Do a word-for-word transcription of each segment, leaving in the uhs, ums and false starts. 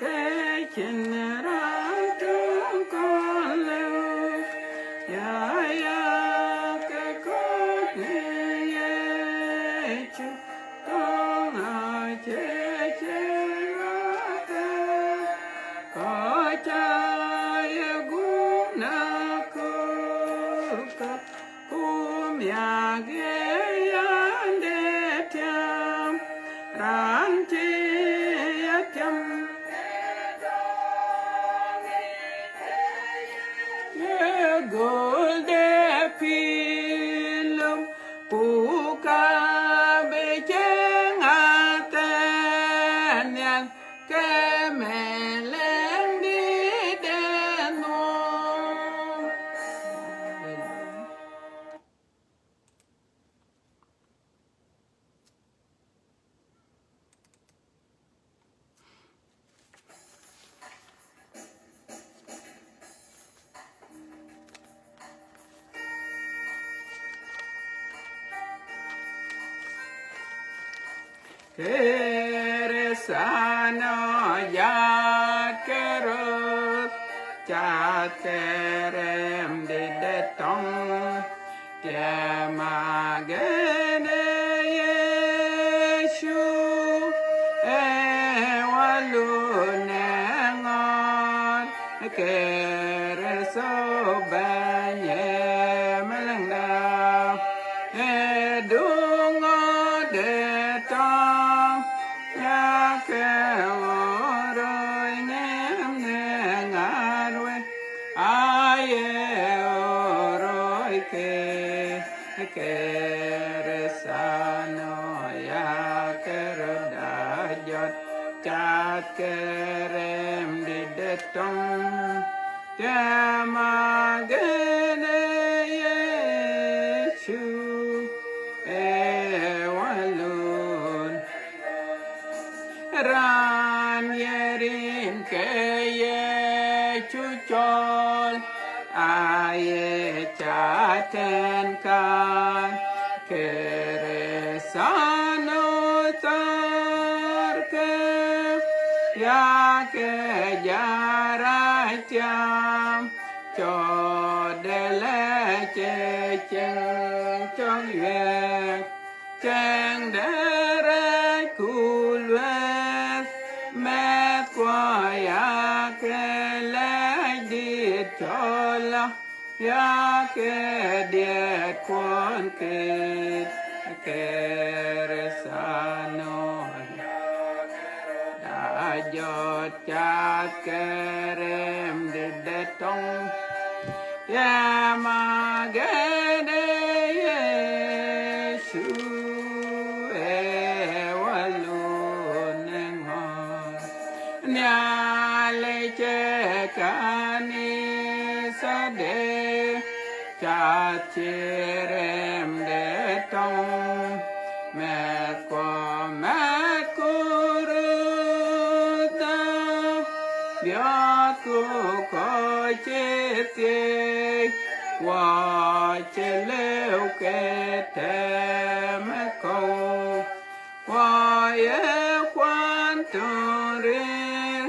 Ke cïn raan töŋ kɔn lëu, ya, ya, ke kɔc në Yecu, töŋ acie cï ɣɔ̈k, kɔc ca ye guum në köök. Ku miak ye yande tiam, raan cï ya tiam. Ye gol de pilum, ku ka be cieŋ athɛɛr nhial, ke meleŋ dït de nuɔɔm. Kërëthänoya, cath ke röt, cath ke rem dït de tɔŋ. Tiɛm agënë Yecu, ee walun ë ŋɔ̈ɔ̈r, Kërtho Bɛ̈ny ë maleŋda, ee duŋ ŋɔ̈ɔ̈r de tɔŋ, yakë ɣöö rööc ŋɛɛm në ŋaar wei. Aye ɣöö rööc ke Kërëthänoya, ke röt aa jɔt, cath ke rem dït de tɔŋ. Tiɛm agënë Yecu, ee walun. Raan ye rin ke Yecu cɔl, aye cath tɛ̈n kan. Kërëthäno thɔ̈rkë, yakë jarac tiam, cɔɔr de lɛc ë cieŋ cɔk yuɛɛk. Cieŋ de rɛɛc ku luɛɛth, mɛ̈thkuɔ yakë lɛc dït cɔl lɔ, yakë diɛɛtkuɔn ket. Kërëthäno aa jɔt, cath ke rem dït de tɔŋ. Tiɛm agënë Yecu, ee walun ë ŋɔ̈ɔ̈r. Nhialic ë kanithade, cath cï rem de tɔŋ. Mɛ̈thkuɔ mɛ̈t ku röt dhäu, biɔɔth ku kɔc cï thiëëc, wɔ cï lëu ke tɛ̈m ë kɔ̈u, wɔ ye kuan töŋ rëër.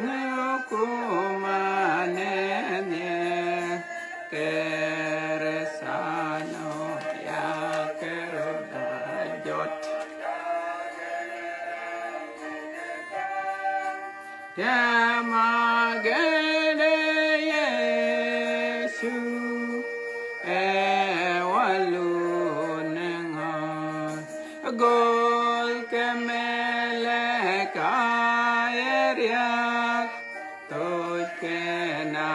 Në kuman ë nhiëër, Kërëthänoya, ke röt aa jɔt. Tiɛm agënë Yecu. Kena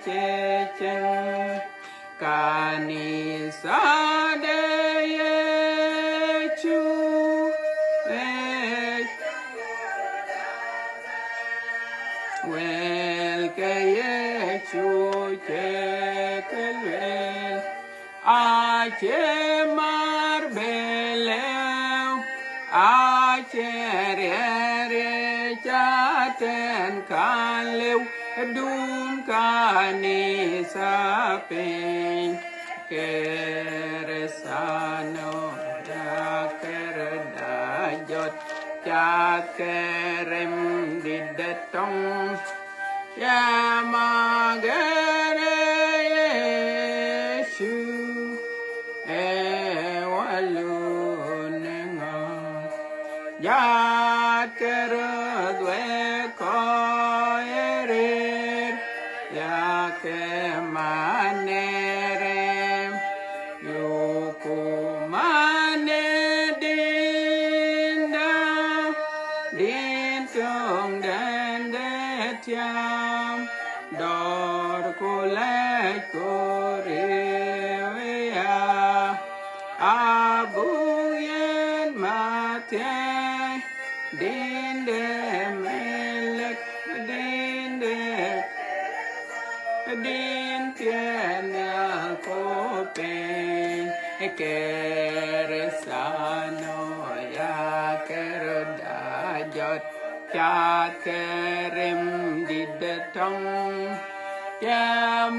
cecen kanisa de Yecu, eh, wel ke Yecu cek luel. Acie mar beleu, acie riɛriɛ ca tɛn kan leu, dum kanisa piny. Kërëthänoda, kërda jɔt, cath kërem dït de tɔŋ. Cä magere Yecu, e walun ŋa? Jat ke röth we kɔc rëër, ya ke man ë rem, yuku man ë dinda, din töŋ dɛn de tiam. Dɔ̈ɔ̈r ku lɛc ku riëëu aya, abuk yen mathiɛɛi, din de melek, din de, din piɛth nhial ku piny. Kërëthänoda, kërda jɔt, cath kërem dït de tɔŋ. Cä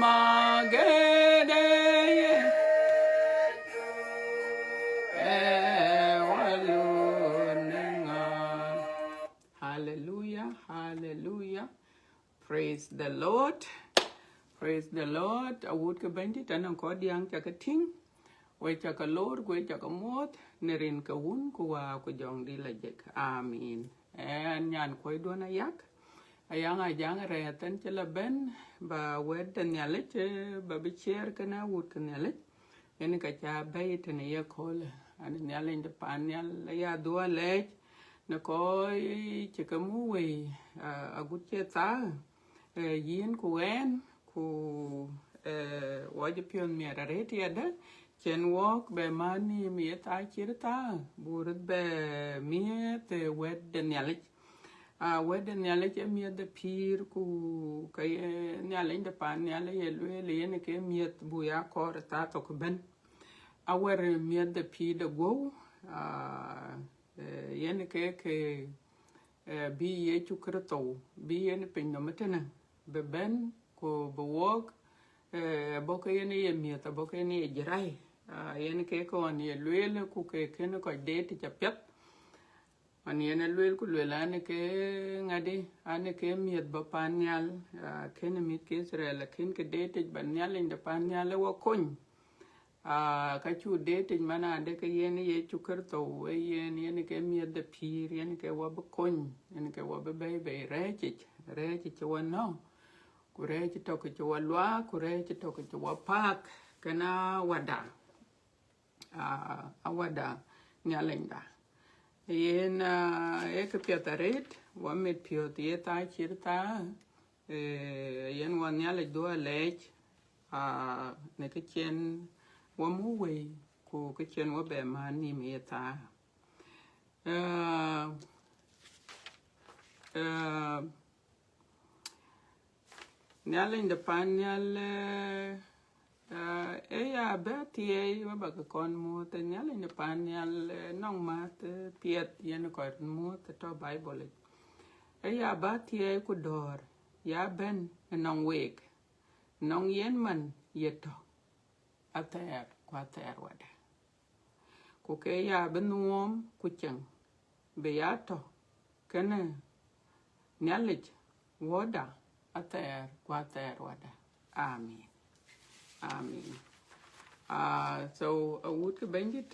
magere Yecu, e walun ŋa? Hallelujah, hallelujah. Praise the Lord. Praise the Lord. Awut ke Bɛ̈nydït, anɔŋ kɔc diäŋ ca ke tïŋ. Wek ca ke lor, ku wek ca ke muɔ̈th, në rin ke Wun, ku Wä, ku Jɔŋdït lajik. Amin. Ɣɛn nyan kuɔcduɔ̈n Ayak, Ayaŋ Ajaŋ Rɛɛth, ɣɛn cï la bɛ̈n, ba wɛ̈t de Nhialic, eh, ba bï ciɛɛr kënë awut ke Nhialic. Yen ka ca bɛ̈i tënë ye köölë, an Nhialic de paan nhial aya dhuɔ̈k alɛɛc, në kɔc cï ke muk wei, ah, agut cie thaa, eh, yïn ku ɣɛn, ku, eh, wɔ cï piɔ̈th miɛt arëët yadë, cïn wɔk bɛ mat nïïm ye thaa cït thaa, buk röt bɛ miëëth, eh, wɛ̈t de Nhialic. Ah, wɛ̈t de Nhialic ee miëth de pïïr, ku ka ye Nhialic de paan nhial ye lueel, yen ke miëth buk ya kɔɔr ë thaa thok ëbɛ̈n. Awär miëth de pïïr de guɔ̈u, ah, eh, yen ke, ke, eh, bï Yecu Kërtho, bï yen piny nɔm ëtënë, bï bɛ̈n, ku bï wɔk, eh, abɔ̈ ke yen ye miëth, abɔ̈ ke yen ye jërai. Ah, yen ke kɔn ye lueel, ku ke kën kɔc deet tic apiɛth. Ɣɔn yen alueel ku lueel, an ke ŋadï, an ke miëth bɔ̈ paan nhial, ah, kën mïth ke Itharel, akën ke deet tic ba Nhialic de paan nhial ë wɔ kony. Ah, ka cuk deet tic man adë ke yen Yecu Kërtho, ee yen, yen ke miëth de pïïr, yen ke wɔ bï kony, yen ke wɔ bï bɛ̈i bei rɛ̈ɛ̈cic, rɛ̈ɛ̈cic cï wɔ nɔ̈k, ku rɛ̈ɛ̈c tök cï wɔ luaak, ku rɛ̈ɛ̈c tök cï wɔ paak, kënë Wäda. Ah, Awäda Nhialicda. Yen, ah, ee këpiɛth arëët, wɔ mit piɔ̈th ye thaa cït thaa, eh, yen wɔ Nhialic dhuɔ̈k alɛɛc, ah, në kë cïn wɔ muk wei, ku kë cïn wɔ bɛ mat nïïm ye thaa. Ah, ah, Nhialic de paan nhial, eh, eh, ee ya bɛ thiëëi, wɔ ba ke kɔn muɔ̈th, Nhialic de paan nhial, eh, nɔŋ mäth, eh, piɛth yen kɔc röt muɔ̈th tɔ̈ Baibol yic. Ee ya bä thiëëi ku dɔ̈ɔ̈r, ya bɛ̈n ënɔŋ week, nɔŋ yen man ye tɔ̈ athɛɛr ku athɛɛr wadä. Ku ke ya bï nuɔɔm ku ceŋ, bï ya tɔ̈ kënë Nhialic Wäda athɛɛr ku athɛɛr wadä. Amin. Amin. Ah, so, awut ke Bɛ̈nydït,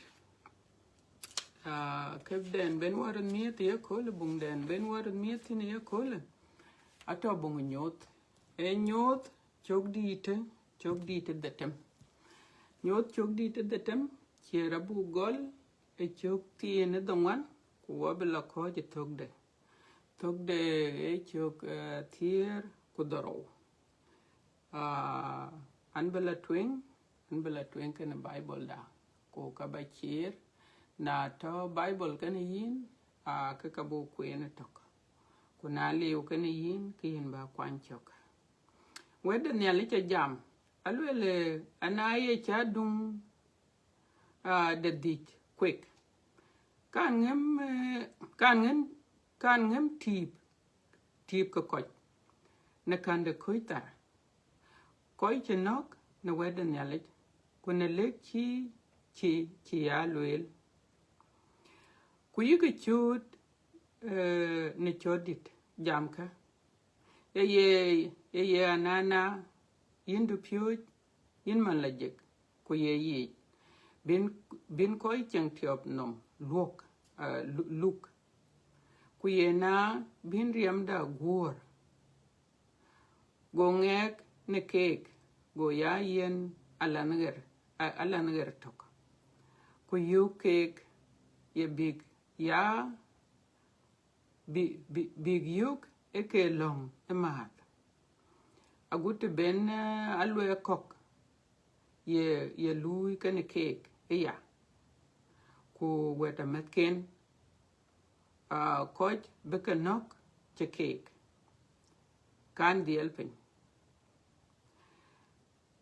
ah, këden ben wɔ röt miëth ye köölë, buŋden ben wɔ röt miëth thïn ye köölë, atɔ̈ buŋ nyuɔɔth. Ee nyuɔɔth cök dïïtë, cök dïïtë dhetem. Nyuɔɔth cök dïïtë dhetem, ciɛɛr abuk gɔl ë cök thiin ë dhoŋuan, ku wɔ bï lɔ kɔ̈ɔ̈c ë thökde. Thökde ee cök, eh, thiëër ku dhorou. Aa, an bï la tueŋ, an bï la tueŋ kënë Bible da, ku ka ba ciëër, na tɔ̈ Bible kënë yïn, aa, ke ka buk kueen ëtök. Ku na liu kënë yïn, ke yïn ba kuany cök. Wɛ̈t de Nhialic ca jam, aluel, ee, ana ye ca duŋ, aa, de dhic kuek. Kan ŋëm, ee, kan ŋëm, kan ŋëm tiip, tiip ke kɔc, në kän de kuc thar. Kɔc cï nɔ̈k në wɛ̈t de Nhialic, ku në lëk cï, cï, cï ya lueel. Ku yïkï cööt, ee, në cööt dït, jamkë. Ye ye, ye ye anana, yïn dupiööc, yïn man la jek, ku ye yiic, bïn, bïn kɔc cieŋ tiɔp nɔm luɔk, aa, lu-, luk. Ku ye na bïn riɛmda guɔ̈ɔ̈r, go ŋɛk në keek, go ya yen alan ɣer, a-, alan ɣer tök. Ku yök keek ye bïk ya, bï, bï, bïk yök ë ke lɔ̈ŋ ë määth. Agut të ben, ee, aluɛɛk kɔ̈k ye, ye luui kënë keek ëya, ku wɛ̈t amɛ̈thken, aa, kɔc bï ke nɔ̈k cï keek, kan dhiɛl piny.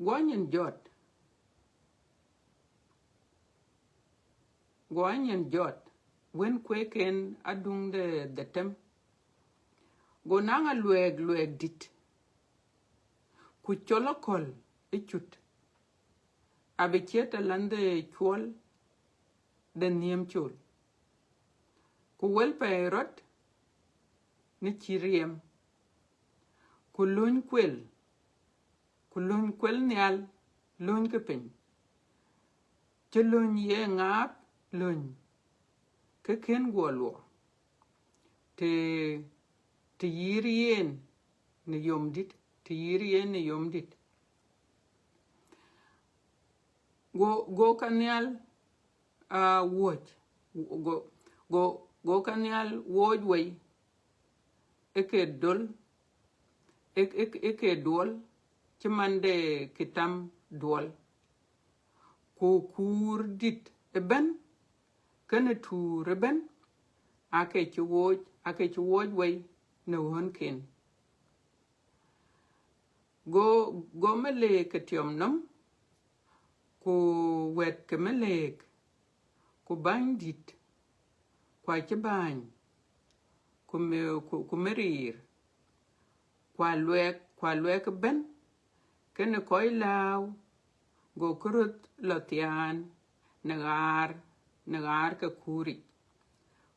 Guɔ nyin jɔt, guɔ nyin jɔt, wën kuek en aduŋ de dhetem, go naŋ aluɛɛk luɛɛk dït, ku col akɔ̈l ë cut, abï ciët alan de cuɔl de nhiëm col, ku wël pɛɛi rɔt në cï riɛm, ku löny kuel, ku löny kuel nhial, löny ke piny, cï löny ye ŋaap löny, ke kën guɔ luɔ, të, të yïr yen në yom dït, të yïr yen në yom dït. Go, go ka nhial, aa, wuɔ̈c, go, go, go ka nhial wuɔ̈c wei, ë ke dol, ë, ë, ë ke duɔl, cï man de kitam duɔl. Ku kuur dït ëbɛ̈n, kënë tuur ëbɛ̈n, aake cï wuɔ̈c, aake cï wuɔ̈c wei në ɣönken. Go, go meleek ke tiɔm nɔm, ku wɛ̈t ke meleek, ku bäny dït, ku acï bäny, ku me, ku, ku meriir, ku aluɛɛk, ku aluɛɛk ëbɛ̈n, kënë kɔc lääu, go kë röt lɔ thiaan në ɣaar, në ɣaar ke kuuric,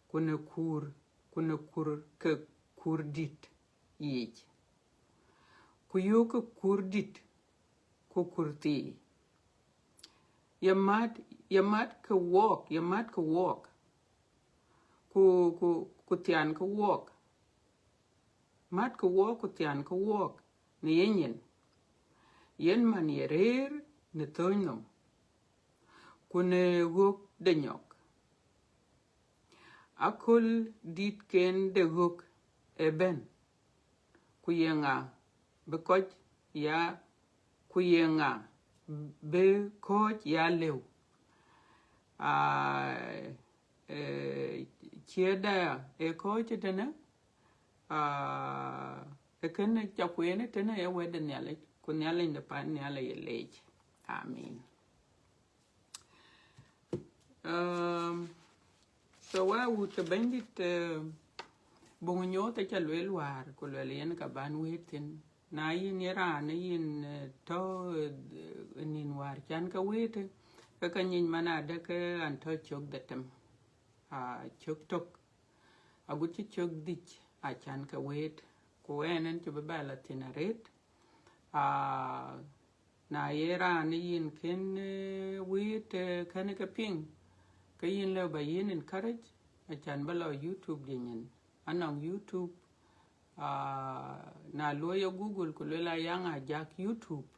ku në kuur, ku në kuur ke kuur dït yiic, ku yöökkë kuur dït ku kuur thii. Ye mät, ye mät ke wuɔɔk, ye mät ke wuɔɔk, ku, ku, ku thian ke wuɔɔk. Mät ke wuɔɔk, ku thian ke wuɔɔk në yenyin. Yen man ye rëër në thööny nɔm, ku në ɣöök de nyɔk. Aköl dïtken de ɣöök ëbɛ̈n, ku ye ŋa bï kɔc ya, ku ye ŋa bï kɔ̈ɔ̈c ya lëu? Aa, ee, ciɛ̈tda ë kɔ̈ɔ̈c tënë, aa, ë kënë ca kueen tënë ë wɛ̈t de Nhialic, ku Nhialic de pan nhial aye leec. Amin. Um, so wa wut ke Bɛ̈nydït, eh, buŋ nyooth aca lueel wäär, ku lueel yen ka ban wëët thïn. Na yïn ye raan, yïn, eh, tɔ̈, eh, nïn wäär can ke wëët, ke ka nyic man adë ke an tɔ̈ cök dhetem, aa, cök tök, agut cï cök dhïc acan ke wëët, ku ɛn ɛn cï bï bɛ la thïn arëët. Aa, na ye raan yïn kën, eh, wëët, eh, kën ke piŋ, ke yïn lëu ba yïn encourage, acan ba lɔ YouTube diɛ̈ nyin. Anɔŋ YouTube, aa, na luɔi ye Google ku lueel Ayaŋ Ajak YouTube,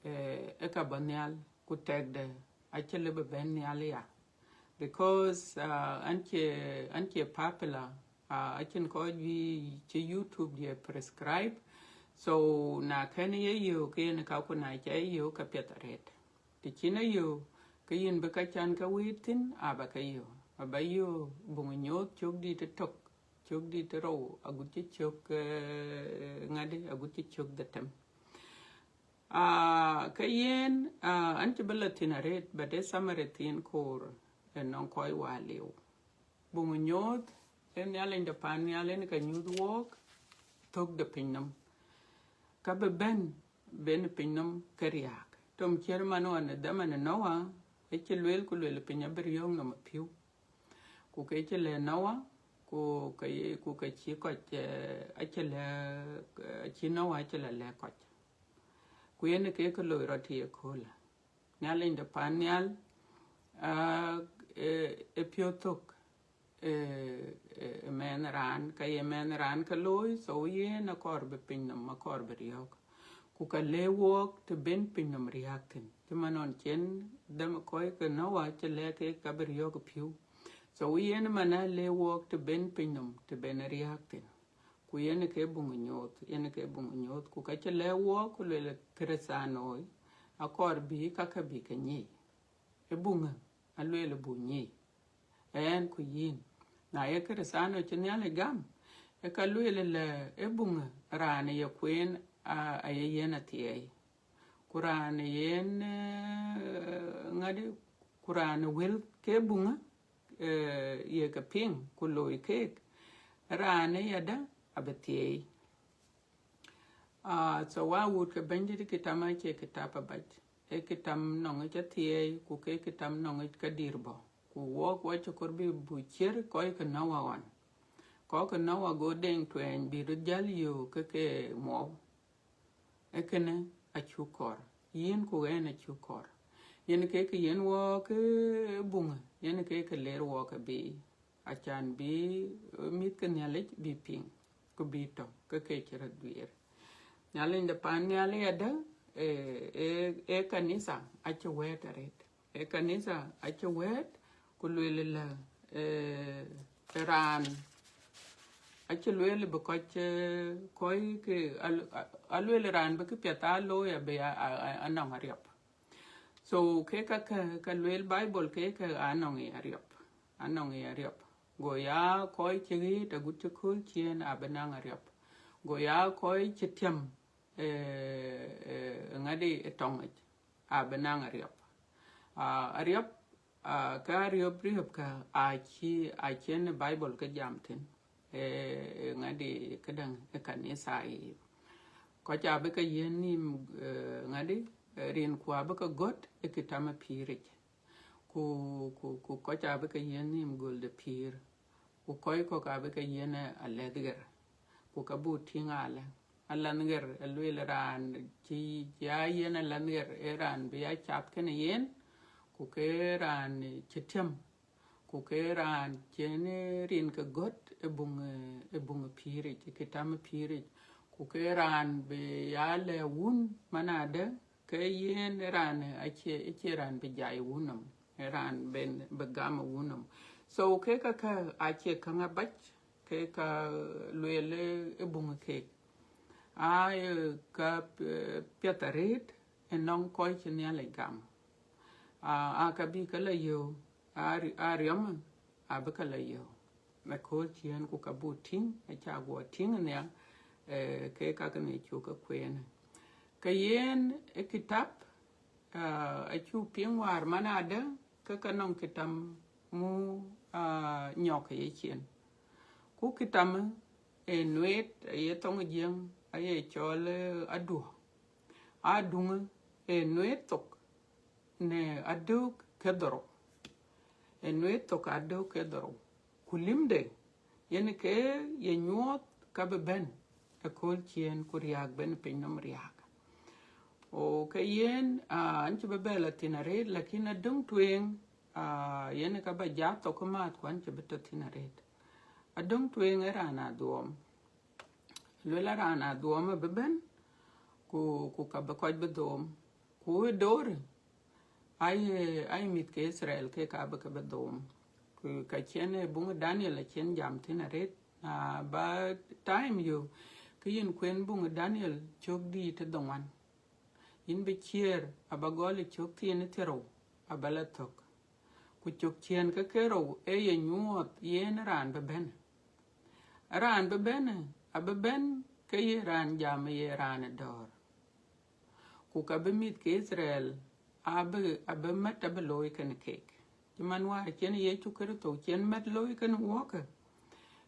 eh, ë ka bɔ̈ nhial, ku tɛ̈kdë acï lëu bï bɛ̈n nhial ya. Because, uh, an cie, an cie popular, Acïn kɔc juëc cï YouTube ye prescribe. So na kën ye yök, ke yen ka ku na ca ye yök, ka piɛth arëët. Të cïn ye yök, ke yïn bï ka can ke wëët thïn, aba ke yök. Aba yök buŋ Nyooth cök dït ë tök, cök dït ë rou, agut cï cök, eh, ŋadï, agut cï cök dhetem. Ah, ke yen, ah, an cï bï la thïn arëët, but ë summary thiin koor, ë nɔŋ kɔc wä liu. Buŋ Nyooth, ë Nhialic de pan nhial en ka nyuth wook, thök de piny nɔm. Ka bï bɛ̈n, ben piny nɔm ke riääk. Tom cier man ɣɔn ë dhaman ë Noa, ë cï lueel ku lueel piny abï riɔ̈ɔ̈k nɔm apiu. Ku ke cï lɛ̈k Noa, ku ke ye, ku ke cï kɔc, eh, acï lɛ̈k, eh, cï Noa acï la lɛ̈k kɔc. Ku yen ke ke loi rɔt ye köölë. Nhialic de pan nhial, ah, eh, ë piɔ̈u thök, eh, eh, mɛnh raan, ka ye mɛnh raan ke looi, so yen akɔɔr bï piny nɔm, akɔɔr bï riɔ̈ɔ̈k. Ku ka lëk wook të ben piny nɔm riääk thïn. Cï man ɣɔn cen dham kɔc ke Noa cï lɛ̈k ke ka bï riɔ̈ɔ̈k piu. So yen man alëk wook të ben piny nɔm, të ben riääk thïn. Ku yen ke buŋ Nyooth, yen ke buŋ Nyooth. Ku ka cï lɛ̈k wook, ku lueel Krïthianoi, akɔɔr bï ka ke bï ke nyic. Ë buŋë, alueel buŋ nyic. Ɛn ku yïn. Na ye Krïthiano cï Nhialic gam, ë ka lueel lɛ ë buŋë raan ye kueen, a, aye yen athiɛɛi. Ku raan yen, eh, ŋadï, ku raan wël ke buŋë, eh, ye ke piŋ, ku looi keek, raan ë yadä abï thiɛɛi. Ah, so wa wut ke Bɛ̈nydït, kitam acie kitam abac. Ee kitam nɔŋ yic athiɛɛi, ku ke kitam nɔŋ yic ka dïr bɔ̈. Ku wok wa cï kɔɔr bï bu cier kɔc ke Noa ɣɔn. Kɔc ke Noa go deŋ tuɛɛny bï röt jäl yöök ke ke muɔu. Ee kënë acuk kɔɔr. Yïn ku ɣɛn acuk kɔɔr. Yen ke ke yen wok ke buŋë, yen ke ke ler wok ke bï. Acan bï, eh, mïth ke Nhialic bï piŋ, ku bï tɔ̈ ke ke cï röt guiir. Nhialic de pan nhial yadä, eh, eh, eh, kanitha acï wɛ̈ɛ̈t arëët. Eh, kanitha acï wɛ̈ɛ̈t, ku lueel lä, eh, raan, acï lueel bï kɔc, eh, kɔc ke, al-, a-, alueel raan bï këpiɛth aa looi abï a, a, a, anɔŋ ariɔp. So ke ka, ka, ka lueel Bible ke ka anɔŋ ë ariɔp. Anɔŋ ë ariɔp. Go ya kɔc cï ɣet agut cï kööl ciëën abï naŋ ariɔp. Go ya kɔc cï tiam, eh, eh, ŋadï ë tɔŋ yic, abï naŋ ariɔp. Ah, ariɔp, ah, ka ariɔp, riɔp ka acï, acïn Bible ke jam thïn. Eh, eh, ŋadï këdäŋ ë kanitha yiic. Kɔc abï ke yiën nïïm, eh, ŋadï, eh, rin ku abï ke gɔ̈t ë kitam ë pïïr yic. Ku, ku, ku kɔc abï ke yiën nïïm göl de pïïr. Ku kɔc kɔ̈k abï ke yiën, eh, alɛ̈th ɣer. Ku ka bu tïŋ alë. Alɛ̈th ɣer, alueel raan cï, cï ya yiën alɛ̈th ɣer, ee raan bï ya cath kënë yen, ku ke raan cï tiam, ku ke raan cïn rin ke gɔ̈t ë buŋ, ë buŋ pïïr yic, ë kitam pïïr yic, ku ke raan bï ya lɛ̈k wun manadë, ke yen raan acie, acie raan bï jai wun nɔm, ë raan ben bï gam wun nɔm. So ke ka, ka acie käŋ abac, ke ka lueel ë buŋ keek. Aa, eh, ka, eh, piɛth arëët ë nɔŋ kɔc cï Nhialic gam. Aa, aa, ka bï ke la yöök, aa, ri-, aa, riɔm, abï ke la yöök. Ëkööl ciëën ku ka bu tïŋ, aca guɔ tïŋ nhial, eh, ke ka kënë cuk ke kueen. Ke yen ë kitap, ah, acuk piŋ wäär manadë, ke ka nɔŋ kitam mu, ah, nyɔk ë yecin. Ku kitam ë nueet, aye thoŋ Jiëŋ aye cɔl, eh, aduɔ̈. Aduŋ ë nueet thok në adök ke dhorou. Ë nueet thok adök ke dhorou. Ku limde, yen ke ye nyuɔɔth ka bï bɛ̈n ëkööl ciëën ku riääk ben piny nɔm riääk. O ke yen, ah, an cï bï bɛ la thïn arëët, lakin adöŋ tueŋ, ah, yen ka ba jat thok ë maath ku an cï bï tɔ̈ thïn arëët. Adöŋ tueŋ ë raan adhuɔɔm. Luel a raan adhuɔɔm abï bɛ̈n, ku, ku ka bï kɔc bï dhoom. Ku ë doorë, aye, aye mïth ke Itharel ke ka bï ke bï dhoom. Ku ka cïn ë buŋ Daniel acïn jam thïn arëët, Na ba time yök, ke yïn kuen buŋ Daniel cök dïït ë dhoŋuan. Yïn bï ciëër, aba gɔl ë cök thiin ë thiërrou, aba la thök. Ku cök ciëën ke ke rou ee ye nyuɔɔth yen raan bï bɛ̈n. Raan bï bɛ̈n, abï bɛ̈n ke ye raan jam ye raan ë dɔ̈ɔ̈r. Ku ka bï mïth ke Itharel abï, abï mät abï looi kënë keek. Cï man wäär cïn Yecu Kërtho cïn mät looi kënë wɔɔkë,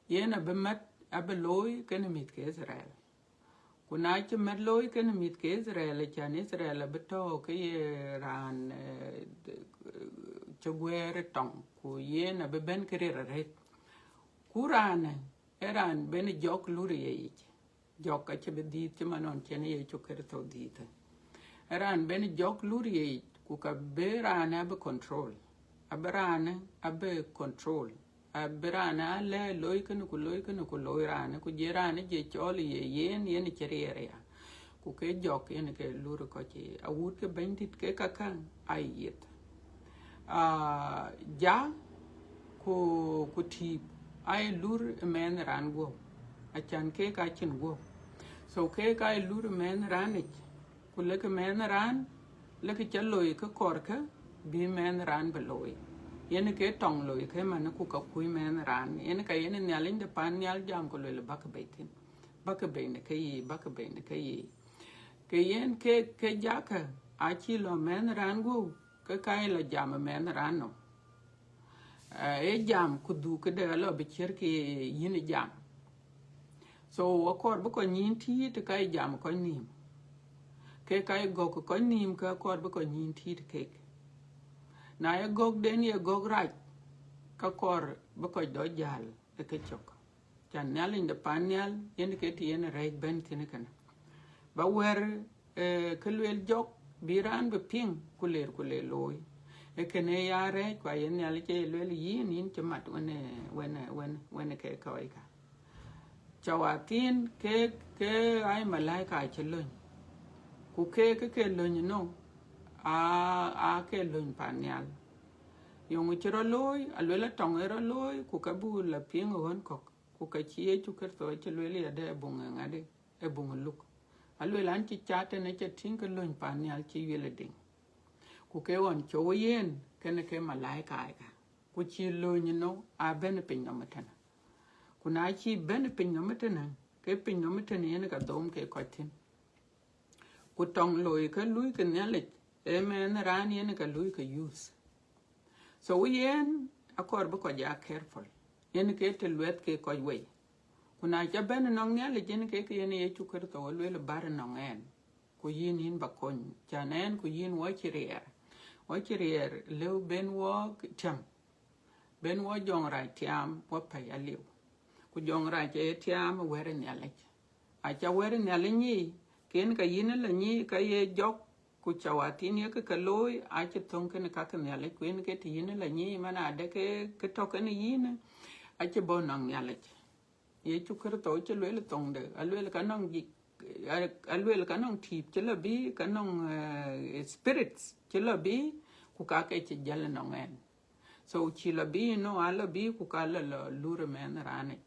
yen abï mät abï looi kënë mïth ke Itharel. Ku na cï mät looi kënë mïth ke Itharel, acän Itharel abï tɔ̈ ke ye raan, eh, cï guëër ë tɔŋ, ku yen abï bɛ̈n ke ril arëët. Ku raanë, ee raan ben jɔk lur ë ye yic. Jɔk acï bï dhiëth cï man nɔn cïn Yecu Kërtho dhiëthë. Ee raan ben jɔk lur ë ye yic, ku ka bï raanë abï control. Abï raanë abï control. Abï raanë alɛ̈ looi kënë ku looi kënë ku looi raanë, ku jël raanë jël cɔl ye yen, yen cï riɛɛr ya. Ku ke jɔk yen ke lur kɔc ë awut ke Bɛ̈nydït ke kakä aa yith. Ah, ja ku, ku tïïp aa ye lur ë mɛnh raan guɔ̈p, acän keek acïn guɔ̈p. So keek aa ye lur ë mɛnh raanic, ku lëkë mɛnh raan, lëkë ca looi ke kɔɔrkë bï mɛnh raan bï looi. Yen ke tɔŋ looi ke man ku ka kuc mɛnh raan. Yen ka yen Nhialic de pan nhial jam ku lueel bäkë bei thïn. Bäkë bei në ke yiic, bäkë bei në ke yiic. Ke yen ke, ke jakë acï lɔ mɛnh raan guɔ̈u, ke ka ye lɔ jam ë mɛnh raan nɔm. Eh, ee jam ku dhuk këde alɔ bï ciër ke yïn jam. So akɔɔr bï kɔc nyïn tïït ka ye jam kɔc nïïm. Ke ka ye gɔ̈k kɔc nïïm ke akɔɔr bï kɔc nyïn tïït keek. Na ye gɔ̈kden ye gɔ̈k rac, ka kɔɔr bï kɔc dɔ jäl ë ke cök. Cän Nhialic de pan nhial, yen ke të yen rɛɛc bɛ̈n thïn kënë. Ba wɛ̈r, eh, kë lueel jɔk, bï raan bï piŋ, ku leer, ku leer looi. Ee kënë ya rɛɛc, ku aye Nhialic ë lueel yïn, yïn cï mat wën, eh, wën, eh, wën, wën ke kɔc ka. Cawathin ke, ke aa ye malaika cï löny. Ku ke, ke ke löny nɔ, aa, aa ke löny pan nhial. Yöŋ cï rɔt looi, aluel atɔŋ ë rɔt looi, ku ka buk la piŋ ɣön kɔ̈k. Ku ka cï Yecu Kërtho acï lueel yadë ë buŋ ë ŋadï, ë buŋ ë Luk. Aluel an cï cath tën ë ca tïŋ ke löny pan nhial cï yuel ë diŋ. Ku ke ɣɔn cɔu yen kënë ke malaika ë ka. Ku cï löny nɔ aa bɛ̈n piny nɔm ëtënë. Ku na cï bɛ̈n piny nɔm ëtënë, ke piny nɔm ëtënë yen ka dhom ke kɔc thïn. Ku tɔŋ looi ke luui ke Nhialic, ee mɛnh raan yen ka luui ke use. So yen akɔɔr bï kɔc ya careful. Yen ke të luɛth ke kɔc wei. Ku na ca bɛ̈n nɔŋ Nhialic, yen ke ke yen Yecu Kërtho aluel bär nɔŋ ɛn. Ku yïn, yïn ba kony, cän ɛn ku yïn wɔ cï riɛɛr. Wɔ cï riɛɛr lëu ben wɔ tiam. Ben wɔ jɔŋrac tiaam wɔ pɛ̈i aliu. Ku jɔŋrac ee tiaam ë wɛ̈t ë Nhialic. Aca wɛ̈t ë Nhialic nyic, ken ka yïn la nyic ka ye jɔk, ku cawathin ye ke ke looi, acï thöŋ kënë ka ke Nhialic, ku yen ke të yïn la nyic man adë ke, ke tɔ̈ kënë yïn, acï bɔ̈ nɔŋ Nhialic. Yecu Kërtho cï lueel thoŋde, aluel ka nɔŋ ji-, a-, aluel ka nɔŋ tïïp cï lɔ bï, ka nɔŋ, eh, spirits cï lɔ bï, ku ka ke cï jäl nɔŋ ɛn. So cï lɔ bï, no, a lɔ bï, ku ka lɔ, lɔ lur ë mɛnh raanic.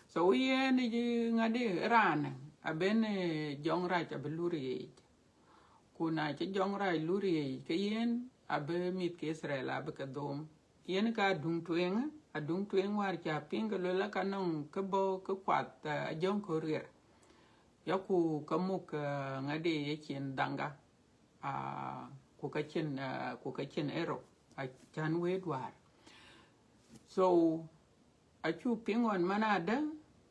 So yen ë ŋadï raanë, abën, eh, jɔŋrac abï lur yic. Ku na cï jɔŋrac lur yic, ke yen abï mïth ke Itharel abï ke dhom. Yen ka aduŋ tueŋ, aduŋ tueŋ wäär ca piŋ ke luel ka nɔŋ ke bɔ̈ ke kuath, eh, ajɔŋ kɔ̈riɛr. Ya ku ka muk, eh, ŋadï ye cin dhaŋga, ah, ku ka cin, eh, ku ka cin ero, acän wëët wäär. So, acuk piŋ ɣɔn man adë,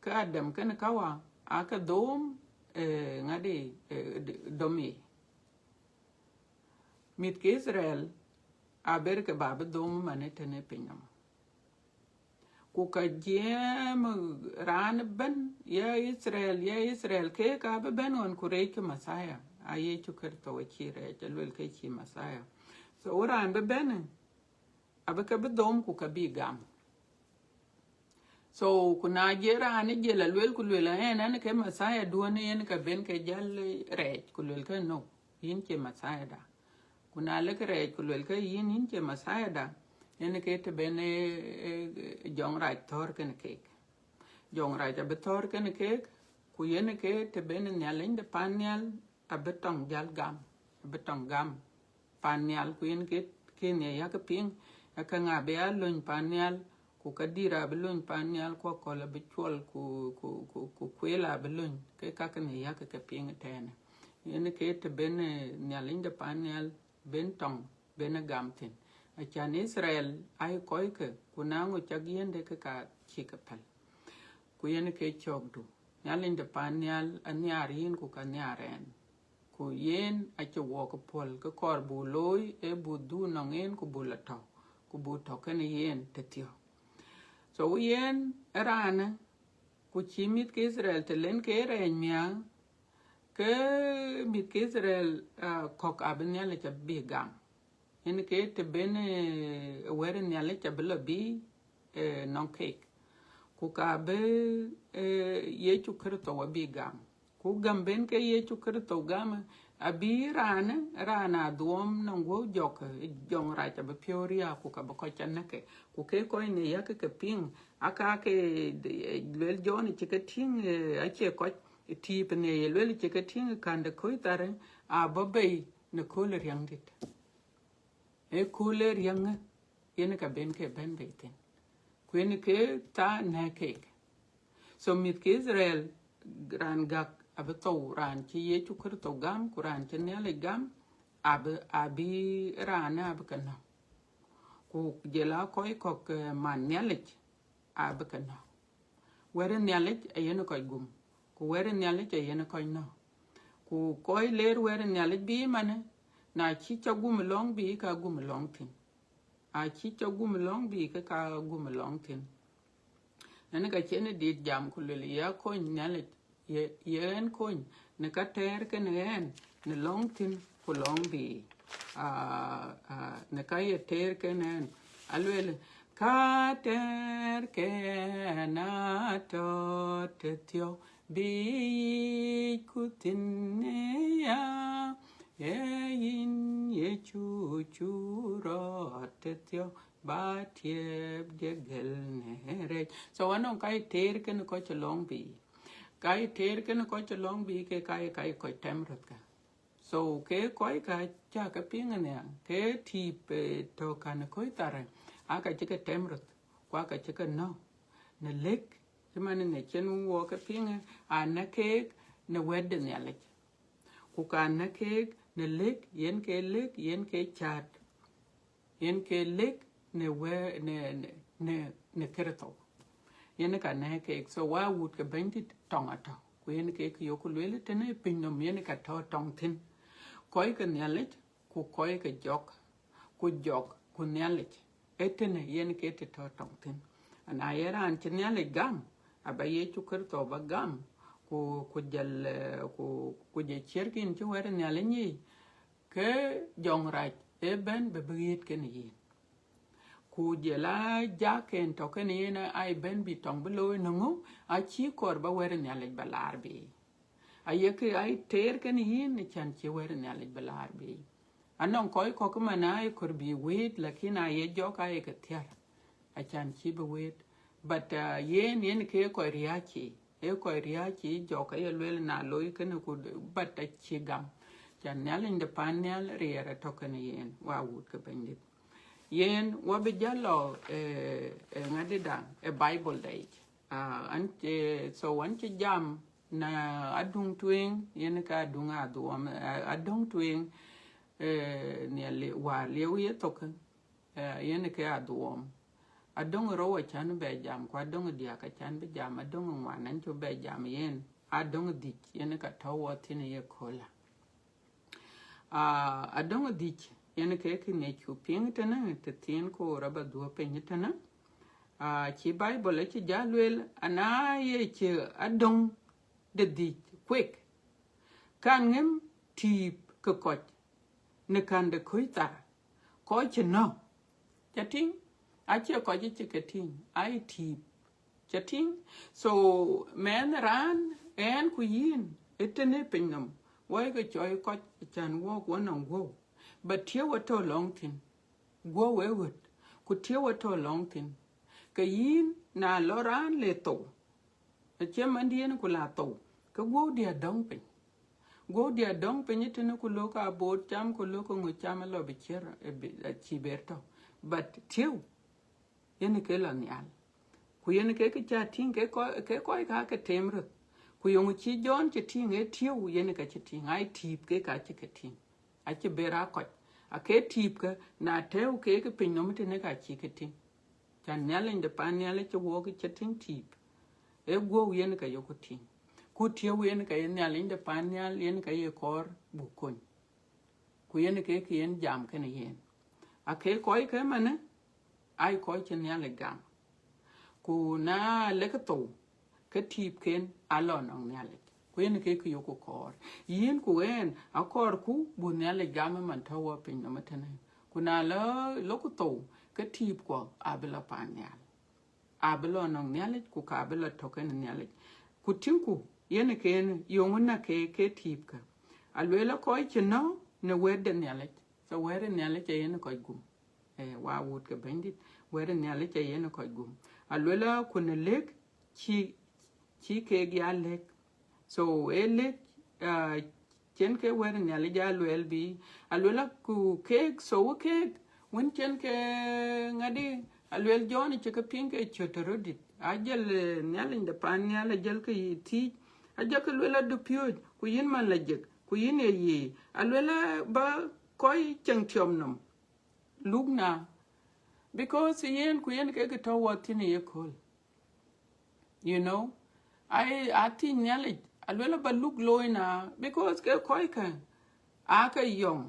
ke Adam kenë Kawa, aa ke dhom, eh, ŋadï, eh, d-, dhom yic. Mïth ke Itharel, aber ke ba bï dhom man ëtënë piny nɔm. Ku ka jiɛɛm raan ëbën, ya Itharel, ya Itharel, ke ka bï bɛ̈n ɣɔn ku reec ke Messiah, a Yecu Kërtho acï rɛɛc, aluel ke cï Messiah. So raan bï bɛ̈n, abï ke bï dhom ku ka bï gam. So, ku na jël raan ë jël aluel ku luel ɛn, ɛn ke Messiah duɔ̈n yen ka ben ke jäl rɛɛc, ku luel ke no, yïn cie Messiah da. Ku na lek rɛɛc ku luel ke yïn, yïn cie Messiah da, yen ke të ben, eh, eh, jɔŋrac thɔ̈r kenë keek. Jɔŋrac abï thɔ̈ɔ̈r kenë keek, ku yen ke të ben Nhialic de pan nhial abï tɔŋ jäl gam, abï tɔŋ gam pan nhial, ku yen ke, ke në yak piŋ, ë ka ŋa bï a löny pan nhial, ku ka dït abï löny pan nhial, ku akɔ̈l abï cuɔl, ku, ku, ku, ku kueel abï löny, ke ka ke në yak ke piŋ ëtɛ̈ɛ̈në. Yen ke të ben, eh, Nhialic de pan nhial ben tɔŋ, ben gam thïn. Acan Itharel aa kɔckë, ku na ŋö cak yiëndë ke ka cï ke päl. Ku yen ke cɔ̈kdu. Nhialic de pan nhial anhiaar yïn ku ka nhiaar ɛn. Ku yen acï wɔk puɔ̈l, kë kɔɔr buk looi ee buk dhuk nɔŋ en ku buk la tɔ̈, ku buk tɔ̈ kenë yen tëthiɔ̈k. So yen ë raanë, ku cï mïth ke Itharel të len ke rɛɛc miäk, ke mïth ke Itharel, ah, kɔ̈k abï Nhialic abï gam. Yen ke të ben, eh, wɛ̈t Nhialic abï lɔ bï, eh, nɔŋ keek. Ku ka bï, eh, Yecu Kërtho abï gam. Ku gam ben ke Yecu Kërtho gam, abï raanë, raan adhuɔm nɔŋ guɔ̈u jɔk, eh, jɔŋrac abï piɔ̈u riääk, ku ka bï kɔc ca näk ke. Ku ke kɔc në yak ke piŋ, aka ke, eh, luel Jɔn cï ke tïŋ, eh, acie kɔc, tiip në ye luel cï ke tïŋ kande kɔc thar, abɔ̈ bei në kööl riäŋdït. Ee kööl ë riäŋë, yen ka ben ke bɛ̈n bei thïn. Ku yen ke thaa nɛ̈k keek. So mïth ke Itharel, raan gäk abï thou, raan cï Yecu Kërtho gam, ku raan cï Nhialic gam, abï, abï raanë abï ke nɔ̈k. Ku jɔl a kɔc kɔ̈k, eh, man Nhialic, abï ke nɔ̈k. Wɛ̈t Nhialic ayen kɔc gum, ku wɛ̈t Nhialic ayen kɔc nɔ̈k. Ku kɔc leer wɛ̈t Nhialic bï manë, na cï ca gum lɔŋ bï ka gum lɔŋ thïn. A cï ca gum lɔŋ bï ke ka gum lɔŋ thïn. Ënë ka cïn dït jam ku luel, ya kony Nhialic, ye, ye ɣɛn kony, në ka tɛɛr kenë ɣɛn, në lɔŋ thïn ku lɔŋ bï. Ah, ah, në ka ye tɛɛr kenë ɣɛn, aluel, ka tɛɛr kenë atɔ̈ tëthiɔ̈k, bï yic ku thïn ë ya, ee yïn Yecu cuk rɔt tëthiɔ̈k, ba tiɛɛp de gël në rɛɛc. So anɔŋ ka ye tɛɛr kenë kɔc cï lɔŋ bï. Ka ye tɛɛr kenë kɔc cï lɔŋ bï ke ka ye, ka ye kɔc tɛm röt ka. So ke kɔc ka ca ke piŋ ënhial, ke tiip, eh, tɔ̈ kan ë kɔc thar, aa ka cï ke tɛm röt, ku aa ka cï ke nɔ̈k në lëk, cï man në cïn wɔ ke piŋ, aa näk keek në wɛ̈t de Nhialic. Ku ka näk keek në lëk, yen ke lëk, yen ke cäät. Yen ke lëk në wë-, në, në, në, në Kërtho. Yen ka näk keek. So wa wut ke Bɛ̈nydït tɔŋ atɔ̈. Ku yen ke kë yok lueel tënë piny nɔm yen ka tɔ̈ tɔŋ thïn. Kɔc ke Nhialic, ku kɔc ke jɔk, ku jɔk, ku Nhialic. Ee tënë yen ke të tɔ̈ tɔŋ thïn. Ana ye raan cï Nhialic gam, aba Yecu Kërtho ba gam, ku, ku jɔl, eh, ku, ku jɔl ciɛ̈t kïn cï wɛ̈t Nhialic nyic, ke jɔŋrac ë bɛ̈n bï bï ɣet kenë yïn. Ku jɔl a jak en tɔ̈ kenë yen aa bɛ̈n bï tɔŋ bï looi në ŋö, acï kɔɔr ba wɛ̈t Nhialic ba laar bï. Aye kë aa tɛɛr kenë yïn, ë can cï wɛ̈t Nhialic ba laar bï. Anɔŋ kɔc kɔ̈k man aa kɔɔr bï wëët, lakin aye jɔk aa ye ke thiäär. Acan cï bï wëët. But, uh, yen, yen ke kɔc riääc cï. Ee kɔc riääc cï jɔk aye lueel na looi kënë ku, but acï gam. Can Nhialic de pan nhial riɛɛr atɔ̈ kenë yen, wa wut ke Bɛ̈nydït. Yen, wa bï jäl lɔ, eh, eh, ŋadï daŋ, eh, Bible da yic. Ah, an, eh, so an cï jam na aduŋ tueŋ, yen ka aduŋ adhuɔm, eh, aduŋ tueŋ, eh, nhiali-, wa lieu ye thok. Eh, yen ke adhuɔm. Adöŋ rou acan bɛ jam, ku adöŋ diäk acan bï jam, adöŋ ŋuan an cï bɛ jam yen, adöŋ dhïc yen ka tɔ̈ wɔ thïn ye köölë. Ah, adöŋ dhïc yen ke kë ŋic ku piŋ tënë, të thiin ku rɔt ba dhuɔ̈k piny tënë. Ah, cï Bible acï jal lueel, ana ye cï adöŋ de dhïc kuek, kan ŋëm tiip ke kɔc në kande kuc thar, kɔc cï nɔ̈k. Ca tïŋ? Acie kɔc cï ke tïŋ, aa ye tiip. Ca tïŋ? So, mɛnh raan, ɛn ku yïn, ë tënë piny nɔm, wɔ ye ke cɔɔi kɔc can wɔk wɔ nɔŋ guɔ̈u. But tiëu atɔ̈ lɔŋ thïn, guɔ̈u ë ɣöt, ku tiëu atɔ̈ lɔŋ thïn. Ke yïn, na lɔ raan le thou, Acie mandiɛ̈n ku la thou, ke guɔ̈u diɛ̈ dɔ̈ŋ piny. Guɔ̈u diɛ̈ dɔ̈ŋ piny tënë ku lok abot cam, ku lok ŋö cam alɔ bï ciɛ̈r, eh, bï, eh, cïï ber tɔ̈. But tiëu, yen ke lɔ nhial. Ku yen ke kë ca tïŋ ke kɔc, ke kɔc ka ke tem röth. Ku yeŋö cï Jɔn cï tïŋ ë tiëu, yen ka cï tïŋ, ai tiip ke ka cï ke tïŋ. Acï ber a kɔc. Ake tiip ke, na tɛ̈ɛ̈u ke ke piny nɔm tënë ka cï ke tïŋ. Can Nhialic de pan nhial acï wɔk cï tïŋ tiip. Ee guɔ̈u yen ka yeku tïŋ. Ku tiëu yen ka ye Nhialic de pan nhial yen ka ye kɔɔr buk kony. Ku yen ke ke yen jam kënë yen. Ake kɔc ke manë, ai kɔc cï Nhialic gam. Ku na lek thou, ke tiipken alɔ nɔŋ Nhialic. Ku yen ke ke yeku kɔɔr. Yïn ku ɣɛn, akɔɔrku buk Nhialic gam ë man tɔ̈ wɔ piny nɔm ëtënë. Ku na lɔ, lɔku thou, ke tiipkuɔ abï lɔ pan nhial. Abï lɔ nɔŋ Nhialic, ku ka bï lɔ tɔ̈ kenë Nhialic. Ku tïŋku, yen ke yen, yeŋö na ke, ke tiipkë. Alueel a kɔc cï nɔ̈k në wɛ̈t de Nhialic. So wɛ̈t de Nhialic ayen kɔc gum. Eh, wa wut ke Bɛ̈nydït, wɛ̈t de Nhialic ayen kɔc gum. Alueel a ku në lëk cï, cï keek ya lëk. So, ee lëk, ah, cïn ke wɛ̈t Nhialic ja lueel bï, alueel a ku keek, so keek, wën cïn ke ŋadï, alueel Jɔn cï ke piŋ ke cöt röt dït. Ajël, eh, Nhialic de pan nhial ajël ke yï thiic, ajël ke lueel a dupiööc, ku yïn man la jek, ku yïn ye yic. Alueel a ba kɔc ceŋ tiɔm nɔm. Luk na, because yen ku yen ke ke tɔ̈ wɔ thïn ë yeköl. You know, ai, a thiëc Nhialic, alueel a ba luk looi na, because ke kɔckë aake yɔŋ,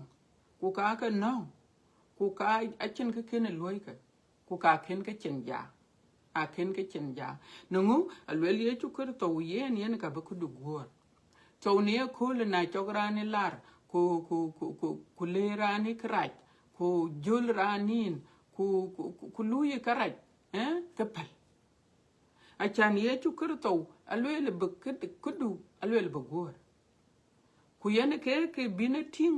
ku ka ke nɔ̈k, ku ka acïn kë kën ë luɔikë, ku ka kën ke cin ja, a kën ke cin ja. Në ŋö? Alueel Yecu Kërtho yen, yen ka bï këdu guɔ̈ɔ̈r. So në yeköl na cɔk raan ë lar, ku, ku, ku, ku, ku le raan ë kërac, ku jɔl raan nïn, ku, ku, ku, ku luui ë kërac, eh, ke päl. Acan Yecu Kërtho alueel bï këd-, këdu, alueel bï guɔ̈ɔ̈r. Ku yen ke, ke bïn e tïŋ,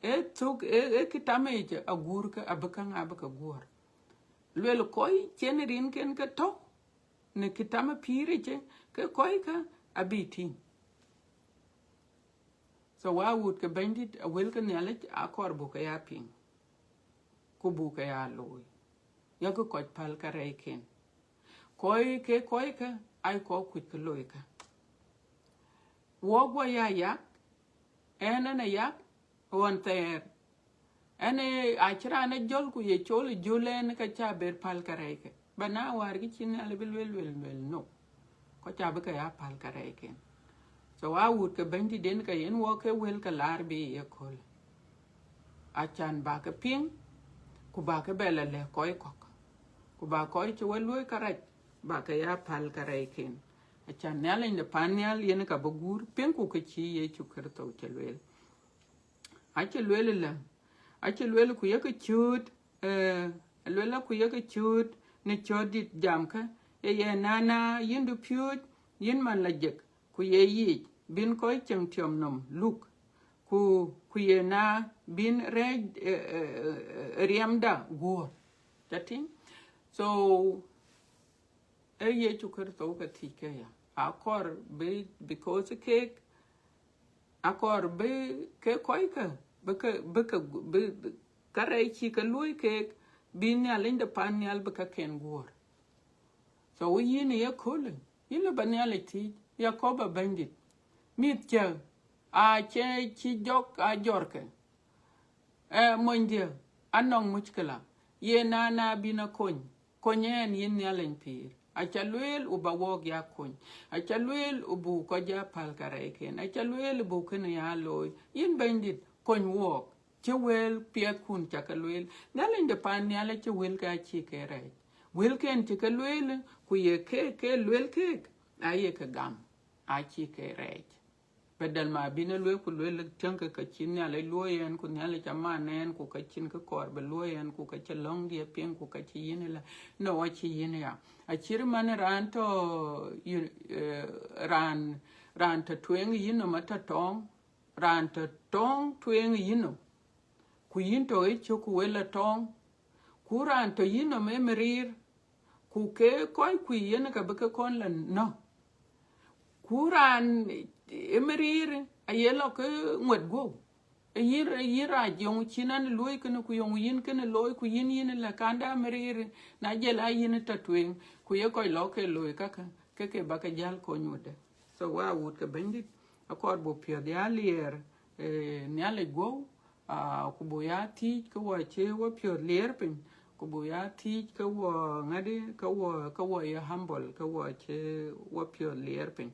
e thök, e, e kitam yic aguurkë abï käŋ abï ke guɔ̈ɔ̈r. Lueel kɔc cïn rinken ke tɔ̈ në kitam pïïr yic, ke kɔckë abï tïŋ. So wa wut ke Bɛ̈nydït, awël ke Nhialic akɔɔr buk ke ya piŋ, ku buk ke ya looi, yakë kɔc päl kärɛcken. Kɔc ke kɔckë, ai kɔc kuc ke loikë. Wɔ guɔ ya yak, ɛn ɛn a yak, ɣɔn thɛɛr. Ɛn ë acï raan ë jɔl ku ye col ë jɔl ɛn ka ca ber päl kärɛckë. Ba na wäär kë cïn Nhialic bï lueel, lueel, lueel, no. Kɔc abï ke ya päl kärɛcken. So a wut ke Bɛ̈nydït den ke yen wɔ ke wël ke laar bï ye köl. Acan ba ke piŋ, ku ba ke bɛ lɔ lɛ̈k kɔc kɔ̈k. Ku ba kɔc cï we luöi kärac, ba ke ya päl kärɛcken. Acan Nhialic de pan nhial yen ka bï guur piŋ ku ke cï Yecu Kërtho cï lueel. Acï lueel ëlä, acï lueel ku yekë cööt, eh, lueel ku yekë cööt në cööt dït jamkë, ye ye nana yïn dupiööc, yïn man la jek, ku ye yic, bïn kɔc ceŋ tiɔm nɔm luk, ku, ku ye na bïn rɛɛc, eh, eh, eh, riɛmda guɔ̈ɔ̈r. Ca tïŋ? So, ee Yecu Kërtho ke thiëckë ya. Akɔɔr bï, because keek, akɔɔr bï ke kɔckë, bï ke, bï ke, bï, bï, kärɛc cï ke luöi keek, bï Nhialic de pan nhial bï käken guɔ̈ɔ̈r. So yïn ye köölë, yïn lɔ ba Nhialic thiëc, Yakoba Bɛ̈nydït. Mïth cä, a cë cï jɔk a jɔrkë. Eh, monydiɛ̈, anɔŋ muckila. Ye na na bïn a kony. Kony ɛn yïn Nhialic pïïr. Aca lueel u ba wɔɔk ya kony. Aca lueel u buk kɔc ya päl kärɛcken. Aca lueel u buk kënë ya looi. Yïn Bɛ̈nydït, kony wɔɔk. Cï wël piɛthkun ca ke lueel. Nhialic de pan nhial acï wëlkë acï ke rɛɛc. Wëlken cï ke lueel, ku ye ke, ke lueel keek, aye ke gam. Acï ke rɛɛc. Badal ma bïn e lueel ku lueel tiɛŋkë ka cï Nhialic luɔ̈i ɛn, ku Nhialic aman ɛn, ku ka cïn kë kɔɔr bï luɔ̈i ɛn, ku ka cï lɔ̈ŋdiɛ̈ piŋ, ku ka cï yïn ëlä. No, acï yïn ya. Acït man raan tɔ̈, you, eh, raan, raan tɔ̈ tueŋ yïnɔm atɔ̈ tɔŋ, raan tɔ̈ tɔŋ tueŋ yïnɔm. Ku yïn tɔ̈ ë cök ku wël atɔŋ. Ku raan tɔ̈ yïnɔm ë mïriir. Ku ke kɔc kuc yen ka bï ke kɔn la nɔ̈k. Ku raan ë miriir aye lɔ ke ŋuɛt guɔ̈u. Ë yïn, ë yïn rac, yöŋ cïn an luɔi kënë, ku yöŋ yïn kënë looi, ku yïn, yïn lɛ kanda miriir, na jël a yïn tɔ tueŋ, ku ye kɔc lɔ ke looi kakë, ke ke ba ke jäl kony wudë. So wa wut ke Bɛ̈nydït, akɔɔr buk piɔ̈ɔ̈th ya liɛɛr, eh, Nhialic guɔ̈u, ah, ku buk ya thiëc ke wɔ cï wɔ piɔ̈ɔ̈th liɛɛr piny, ku buk ya thiëc ke wɔ ŋadï, ke wɔ, ke wɔ ye humble, ke wɔ cï wɔ piɔ̈ɔ̈th liɛɛr piny.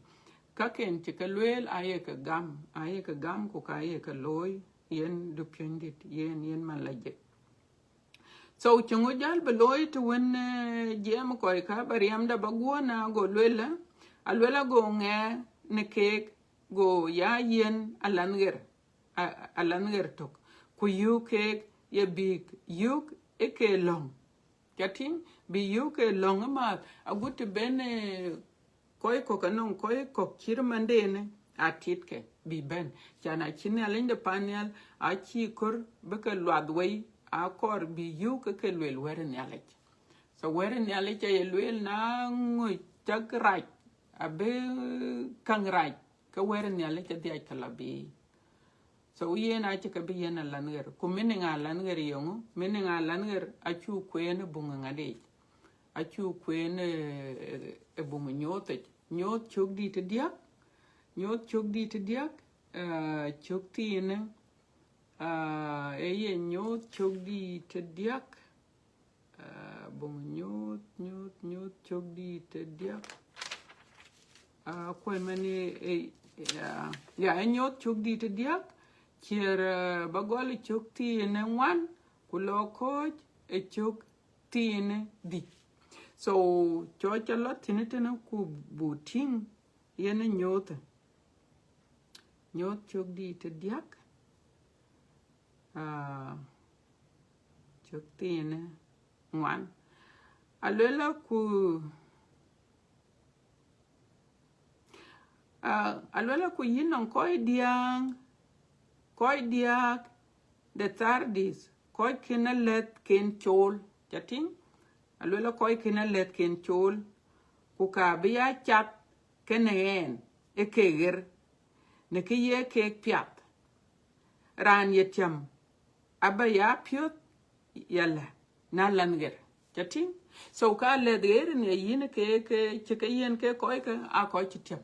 Kaken cï ke lueel aye ke gam, aye ke gam, ku ka ye ke looi, yen dupiöny dït, yen, yen man la jek. So cï ŋö jäl bï looi të wën, eh, jiɛɛm kɔc ka ba riɛmda ba guɔ̈n, ago lueel, alueel ago ŋɛɛ në keek, go ya yen alanh ɣer, a, alanh ɣer tök, ku yöök keek ye bïk yöök ë ke lɔ̈ŋ. Ca tïŋ, bï yöök ke lɔ̈ŋ ëmääth, agut të ben, eh, kɔc kɔ̈k anɔŋ kɔc kɔ̈k cït mandenë aa titkë bï bɛ̈n. Can acï Nhialic de pan nhial, acï kɔɔr bï ke luath wei, akɔɔr bï yöök ke ke lueel wɛ̈t ë Nhialic. So wɛ̈t ë Nhialic aye lueel na ŋö cak rac, abï käŋ rac, ke wɛ̈t ë Nhialic adhiac ke lɔ biic. So yen acï ke bï yen alanh ɣer. Ku meaning alanh ɣer yeŋö? Meaning alanh ɣer acuk kueen ë buŋ ŋadïc. Acuk kueen ë, ë, ë buŋ nyuɔɔth yic. Nyuɔɔth cök dït ë diäk. Nyuɔɔth cök dït ë diäk, eh, cök thiinë, ah, ë ye nyuɔɔth cök dït ë diäk. Ah, buŋ nyuɔɔth, nyuɔɔth, nyuɔɔth cök dït ë diäk. Ah, kuɛn mɛn ë, ë, ya, ya, ë nyuɔɔth cök dït ë diäk, ciɛɛr, eh, ba gɔl ë cök thiinë ŋuan, ku lɔ kɔ̈ɔ̈c ë cök thiinë dhïc. So, cɔk ca lɔ thïn tënë ku buk tïŋ yen ë nyuɔɔth. Nyuɔɔth cök dït ë diäk, ah, cök thiinë ŋuan. Alueel ku, ah, alueel ku yïn nɔŋ kɔc diääŋ, kɔc diääk de Thardis, kɔc kën alɛ̈thken cool. Ca tïŋ? Alueel kɔc kën alɛ̈thken cool, ku ka bï ya cath kenë ɣɛn ë ke ɣer, në kë ye kek piath. Raan ye tiam aba ya piöth yala na lanh ɣer. Ca tïŋ? So ka lɛ̈th ɣer në yïn ke, ke cï ke yen ke kɔc ke, aa kɔc cï tiam.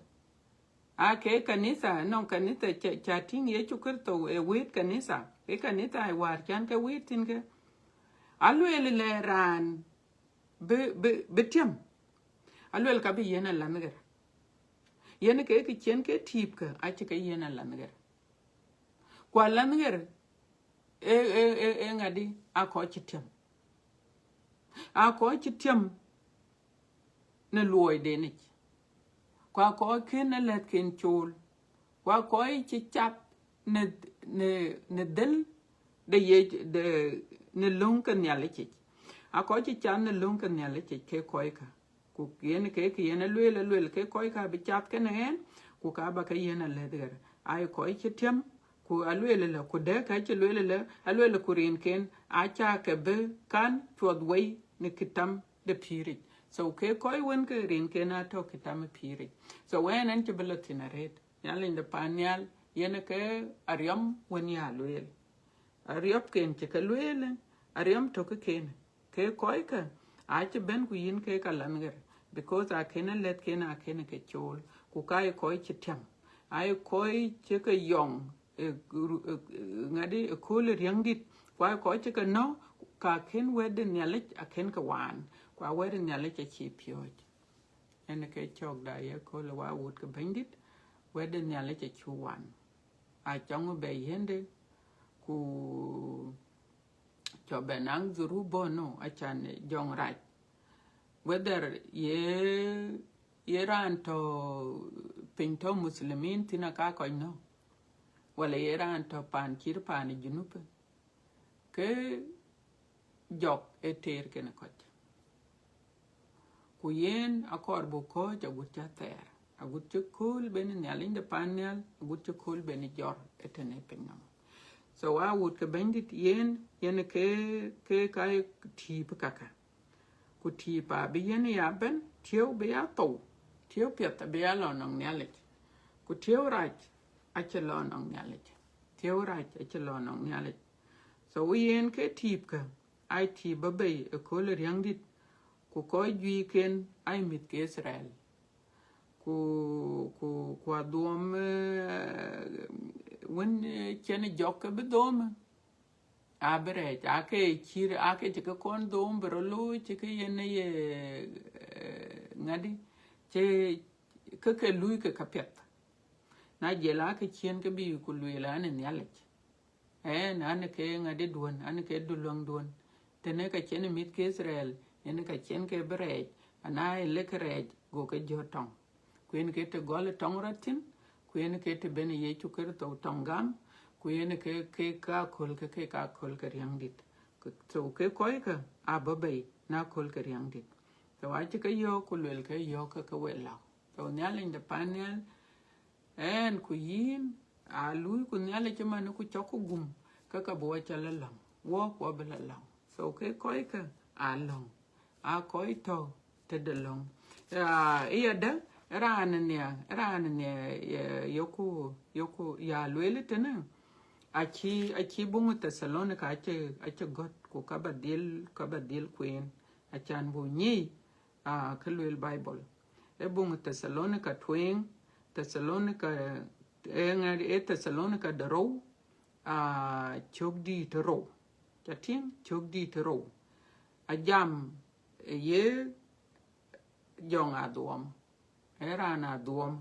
Aa ke kanitha, nɔŋ kanitha ca, ca tïŋ Yecu Kritho ë wëët kanitha. Ke kanitha ë wäär can ke wëët thïn ke. Alueel lɛ raan bï, bï, bï tiam. Alueel ka bï yen alanh ɣer. Yen ke kë cïn ke tiip ke, acï ke yen alanh ɣer. Ku alanh ɣer, ë, ë, ë, ë ŋadï, aa kɔc cï tiam. Aa kɔc cï tiam në luɔiden yic. Ku aa kɔc kën alɛ̈thken cool. Ku aa kɔc cï cath në, në, në dhël de ye, de, në löŋ ke Nhialic yic. Aa kɔc cï cath në löŋ ke Nhialic yic ke kɔc kä. Ku yen ke, ke yen alueel, alueel ke kɔc kä bï cath kenë ɣɛn, ku ka ba ke yen alɛ̈th ɣer. Aa ye kɔc cï tiam, ku alueel lë, ku dɛ̈k ka cï lueel lë, alueel ku rinken, aca ke bï kan cuɔth wei në kitam de pïïr yic. So ke kɔc wën ke rinken atɔ̈ kitam ë pïïr yic. So wɛn ɛn cï bï lɔ thïn arëët. Nhialic de pan nhial, yen ke ariɔm wën ya lueel. Ariɔpken cï ke lueel, ariɔm tök ken. Ke kɔc kä, acï bɛ̈n ku yïn ke ka lanh ɣer, because akën alɛ̈thken akën ke cool, ku ka ye kɔc cï tiam. Aa ye kɔc cï ke yɔŋ, ë, ru-, ë, ë, ŋadï, ë kööl ë riäŋdït, ku aa ye kɔc cï ke nɔ̈k, ka kën wɛ̈t de Nhialic akën ke waan, ku aa wɛ̈t de Nhialic acï piɔ̈ɔ̈c. Yen ke cɔkda ye kööl ë wa wut ke Bɛ̈nydït, wɛ̈t de Nhialic acï waan. Acɔŋ bɛ yiëndë, ku cɔk bɛ naŋ dhurup bɔ̈, no, acan jɔŋ rac. Whether ye, ye raan tɔ̈ piny tɔ̈ Muslimin thïn aka kɔc nɔ̈k, wala ye raan tɔ̈ paan cït paan ë Junub, ke jɔk ë teer kenë kɔc. Ku yen akɔɔr buk kɔ̈ɔ̈c agut cä thɛɛr, agut cï kööl ben Nhialic de pan nhial, agut cï kööl ben jɔr ëtënë pinynɔm. So wa wut ke Bɛ̈nydït, yen, yen ke, ke ka ye tiip kakä. Ku tiip abï yen ya bɛ̈n, tiëu bï ya thou, Tiëu piɛth abï ya lɔ nɔŋ Nhialic, ku tiëu rac acï lɔ nɔŋ Nhialic. Tiëu rac acï lɔ nɔŋ Nhialic. So yen ke tiipkë, aa tiip bɔ̈ bei ëkööl ë riäŋdït, ku kɔc juëcken aa mïth ke Itharel. Ku, ku, ku adhuɔm, eh, wën, eh, cïn jɔk ke bï dhom, abï rɛɛc, aake cït, aake cï ke kɔn dhom bï rɔt looi, cï ke yen ye, eh, ŋadï, cï ke ke luui ke käpiɛth. Na jiɛl aake ciën ke bï ku lueel an, ë Nhialic. Ɛn, an, ke ŋadï duön, an, ke duluäŋ duön. Tënë ka cïn mïth ke Itharel, yen ka cïn ke bï rɛɛc, ana ë lek rɛɛc, go ke jɔ tɔŋ. Ku yen ke të gɔl tɔŋ rɔt thïn, ku yen ke të ben Yecu Kërtho tɔŋ gam, ku yen ke, ke ka aköl ke, ke ka aköl ke riäŋdït. Ku, so ke kɔckë aa bɔ̈ bei na aköl ke riäŋdït. So acï ke yɔ̈ɔ̈k ku luel ke yɔ̈ɔ̈k ke, ke we lɔ̈k. So Nhialic de pan nhial, ɛn ku yïn, aa luui ku Nhialic ëmën ku cɔk ku gum, ke ka bï wɔ cɔl alɔ̈ŋ, wɔk wɔ bï la lɔ̈ŋ. So ke kɔckë aa lɔ̈ŋ, aa kɔc tɔ̈ tëde lɔ̈ŋ. Ya, ë yadë, raan nia, raan nia, ye, yoku, yoku, ya lueel tënë, acï, acï buŋ Thethalonika acï, acï gɔ̈t, ku ka ba dhil, ka ba dhil kueen, acan bu nyic, aa, kë lueel Bible. Ë buŋ Thethalonika tueŋ, Thethalonika, ë ŋa, ë Thethalonika de rou, aa, cök dïït ë rou. Ca tïŋ, cök dïït ë rou. Ajam ë ye jɔŋ adhuɔm, ë raan adhuɔm.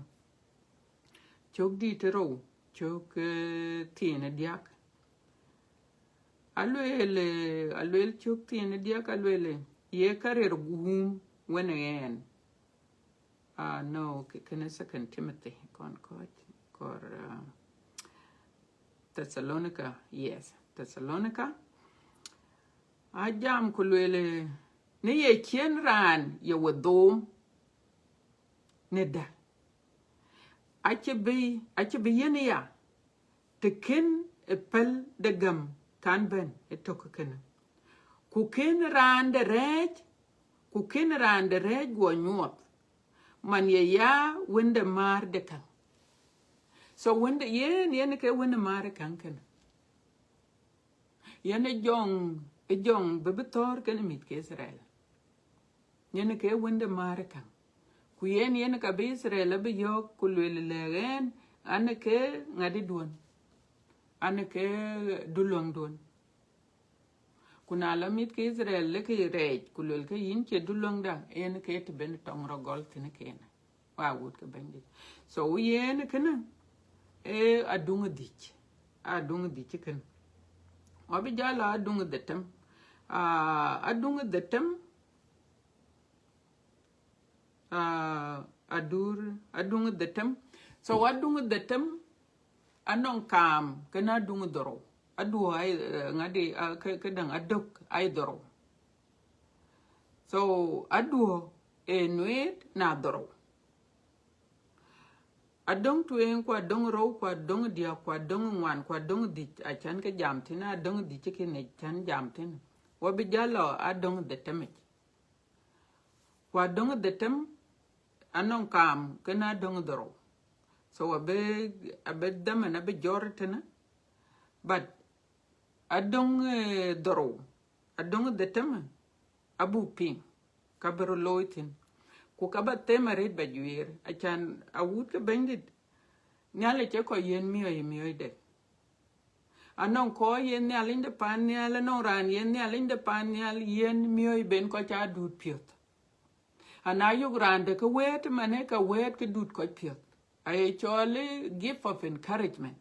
Cök dïït ë rou, cök, eh, thiin ë diäk. Alueel, eh, alueel cök thiin ë diäk, alueel, eh, ye ka rëër guum wën ë ɣɛn. Ah, no, kë-, kënë Second Timothy, kɔn kɔc, kɔr, ah, Thessalonica, yes, Thessalonica. Ajam ku lueel, eh, në ye ciën raan ye we dhoom, në dë. Acï bï, acï bï yen ya, të kën ë pɛl de gäm kan bɛ̈n ë tök kënë. Ku kën raan de rɛɛc, ku kën raan de rɛɛc guɔ nyuɔɔth, man ye ya wënde määr de käŋ. So wënde yen, yen ke wënde määr de käŋ kënë. Yen ë jɔŋ, ë jɔŋ bï bï thɔ̈ɔ̈r kënë mïth ke Itharel. Yen ke wënde määr ë käŋ. Ku yen, yen ka bï Itharel abï yɔ̈ɔ̈k ku lueel lɛ̈k ɣɛn, an ke ŋadï duön, an ke duluäŋ duön. Ku na la mïth ke Itharel lek rɛɛc, ku luel ke yïn cie duluäŋda, yen ke të ben tɔŋ rɔt gɔl thïn kënë. Wa wut ke Bɛ̈nydït. So yen kënë, ee aduŋ dhïc. Aduŋ dhïc kënë. Wa bï jal aduŋ dhetem. Ah, aduŋ dhetem. Ah, adur, aduŋ dhetem. So aduŋ dhetem, anɔŋ kaam kënë aduŋ dhorou. Aduɔ ai, eh, ŋadï, ah, kë-, këdäŋ adök ai dhorou. So aduɔ ee nueet na dhorou. Adöŋ tueŋ, ku adöŋ rou, ku adöŋ diäk, ku adöŋ ŋuan, ku adöŋ dhïc, acan ke jam thïn, adöŋ dhïc kënë can jam thïn. Wa bï jal lɔ adöŋ dhetemic. Ku adöŋ dhetem, anɔŋ kaam kënë adöŋ dhorou. So abï, abï dhaman abï jɔt tënë. But adöŋ, eh, dhorou, adöŋ dhetem, abuk piŋ, ka bï rɔt looi thïn. Ku ka ba them arëët ba juiir, acan awut ke Bɛ̈nydït, Nhialic ë kɔc yen miɔ̈c, miɔ̈cde. Anɔŋ kɔc yen Nhialic de pan nhial, anɔŋ raan yen Nhialic de pan nhial, yen miɔ̈c ben kɔc aa duut piɔ̈th. Ana yök raan de ke wëët, manë ka wëët ke dut kɔc piɔ̈th. Aye cɔl ë gift of encouragement.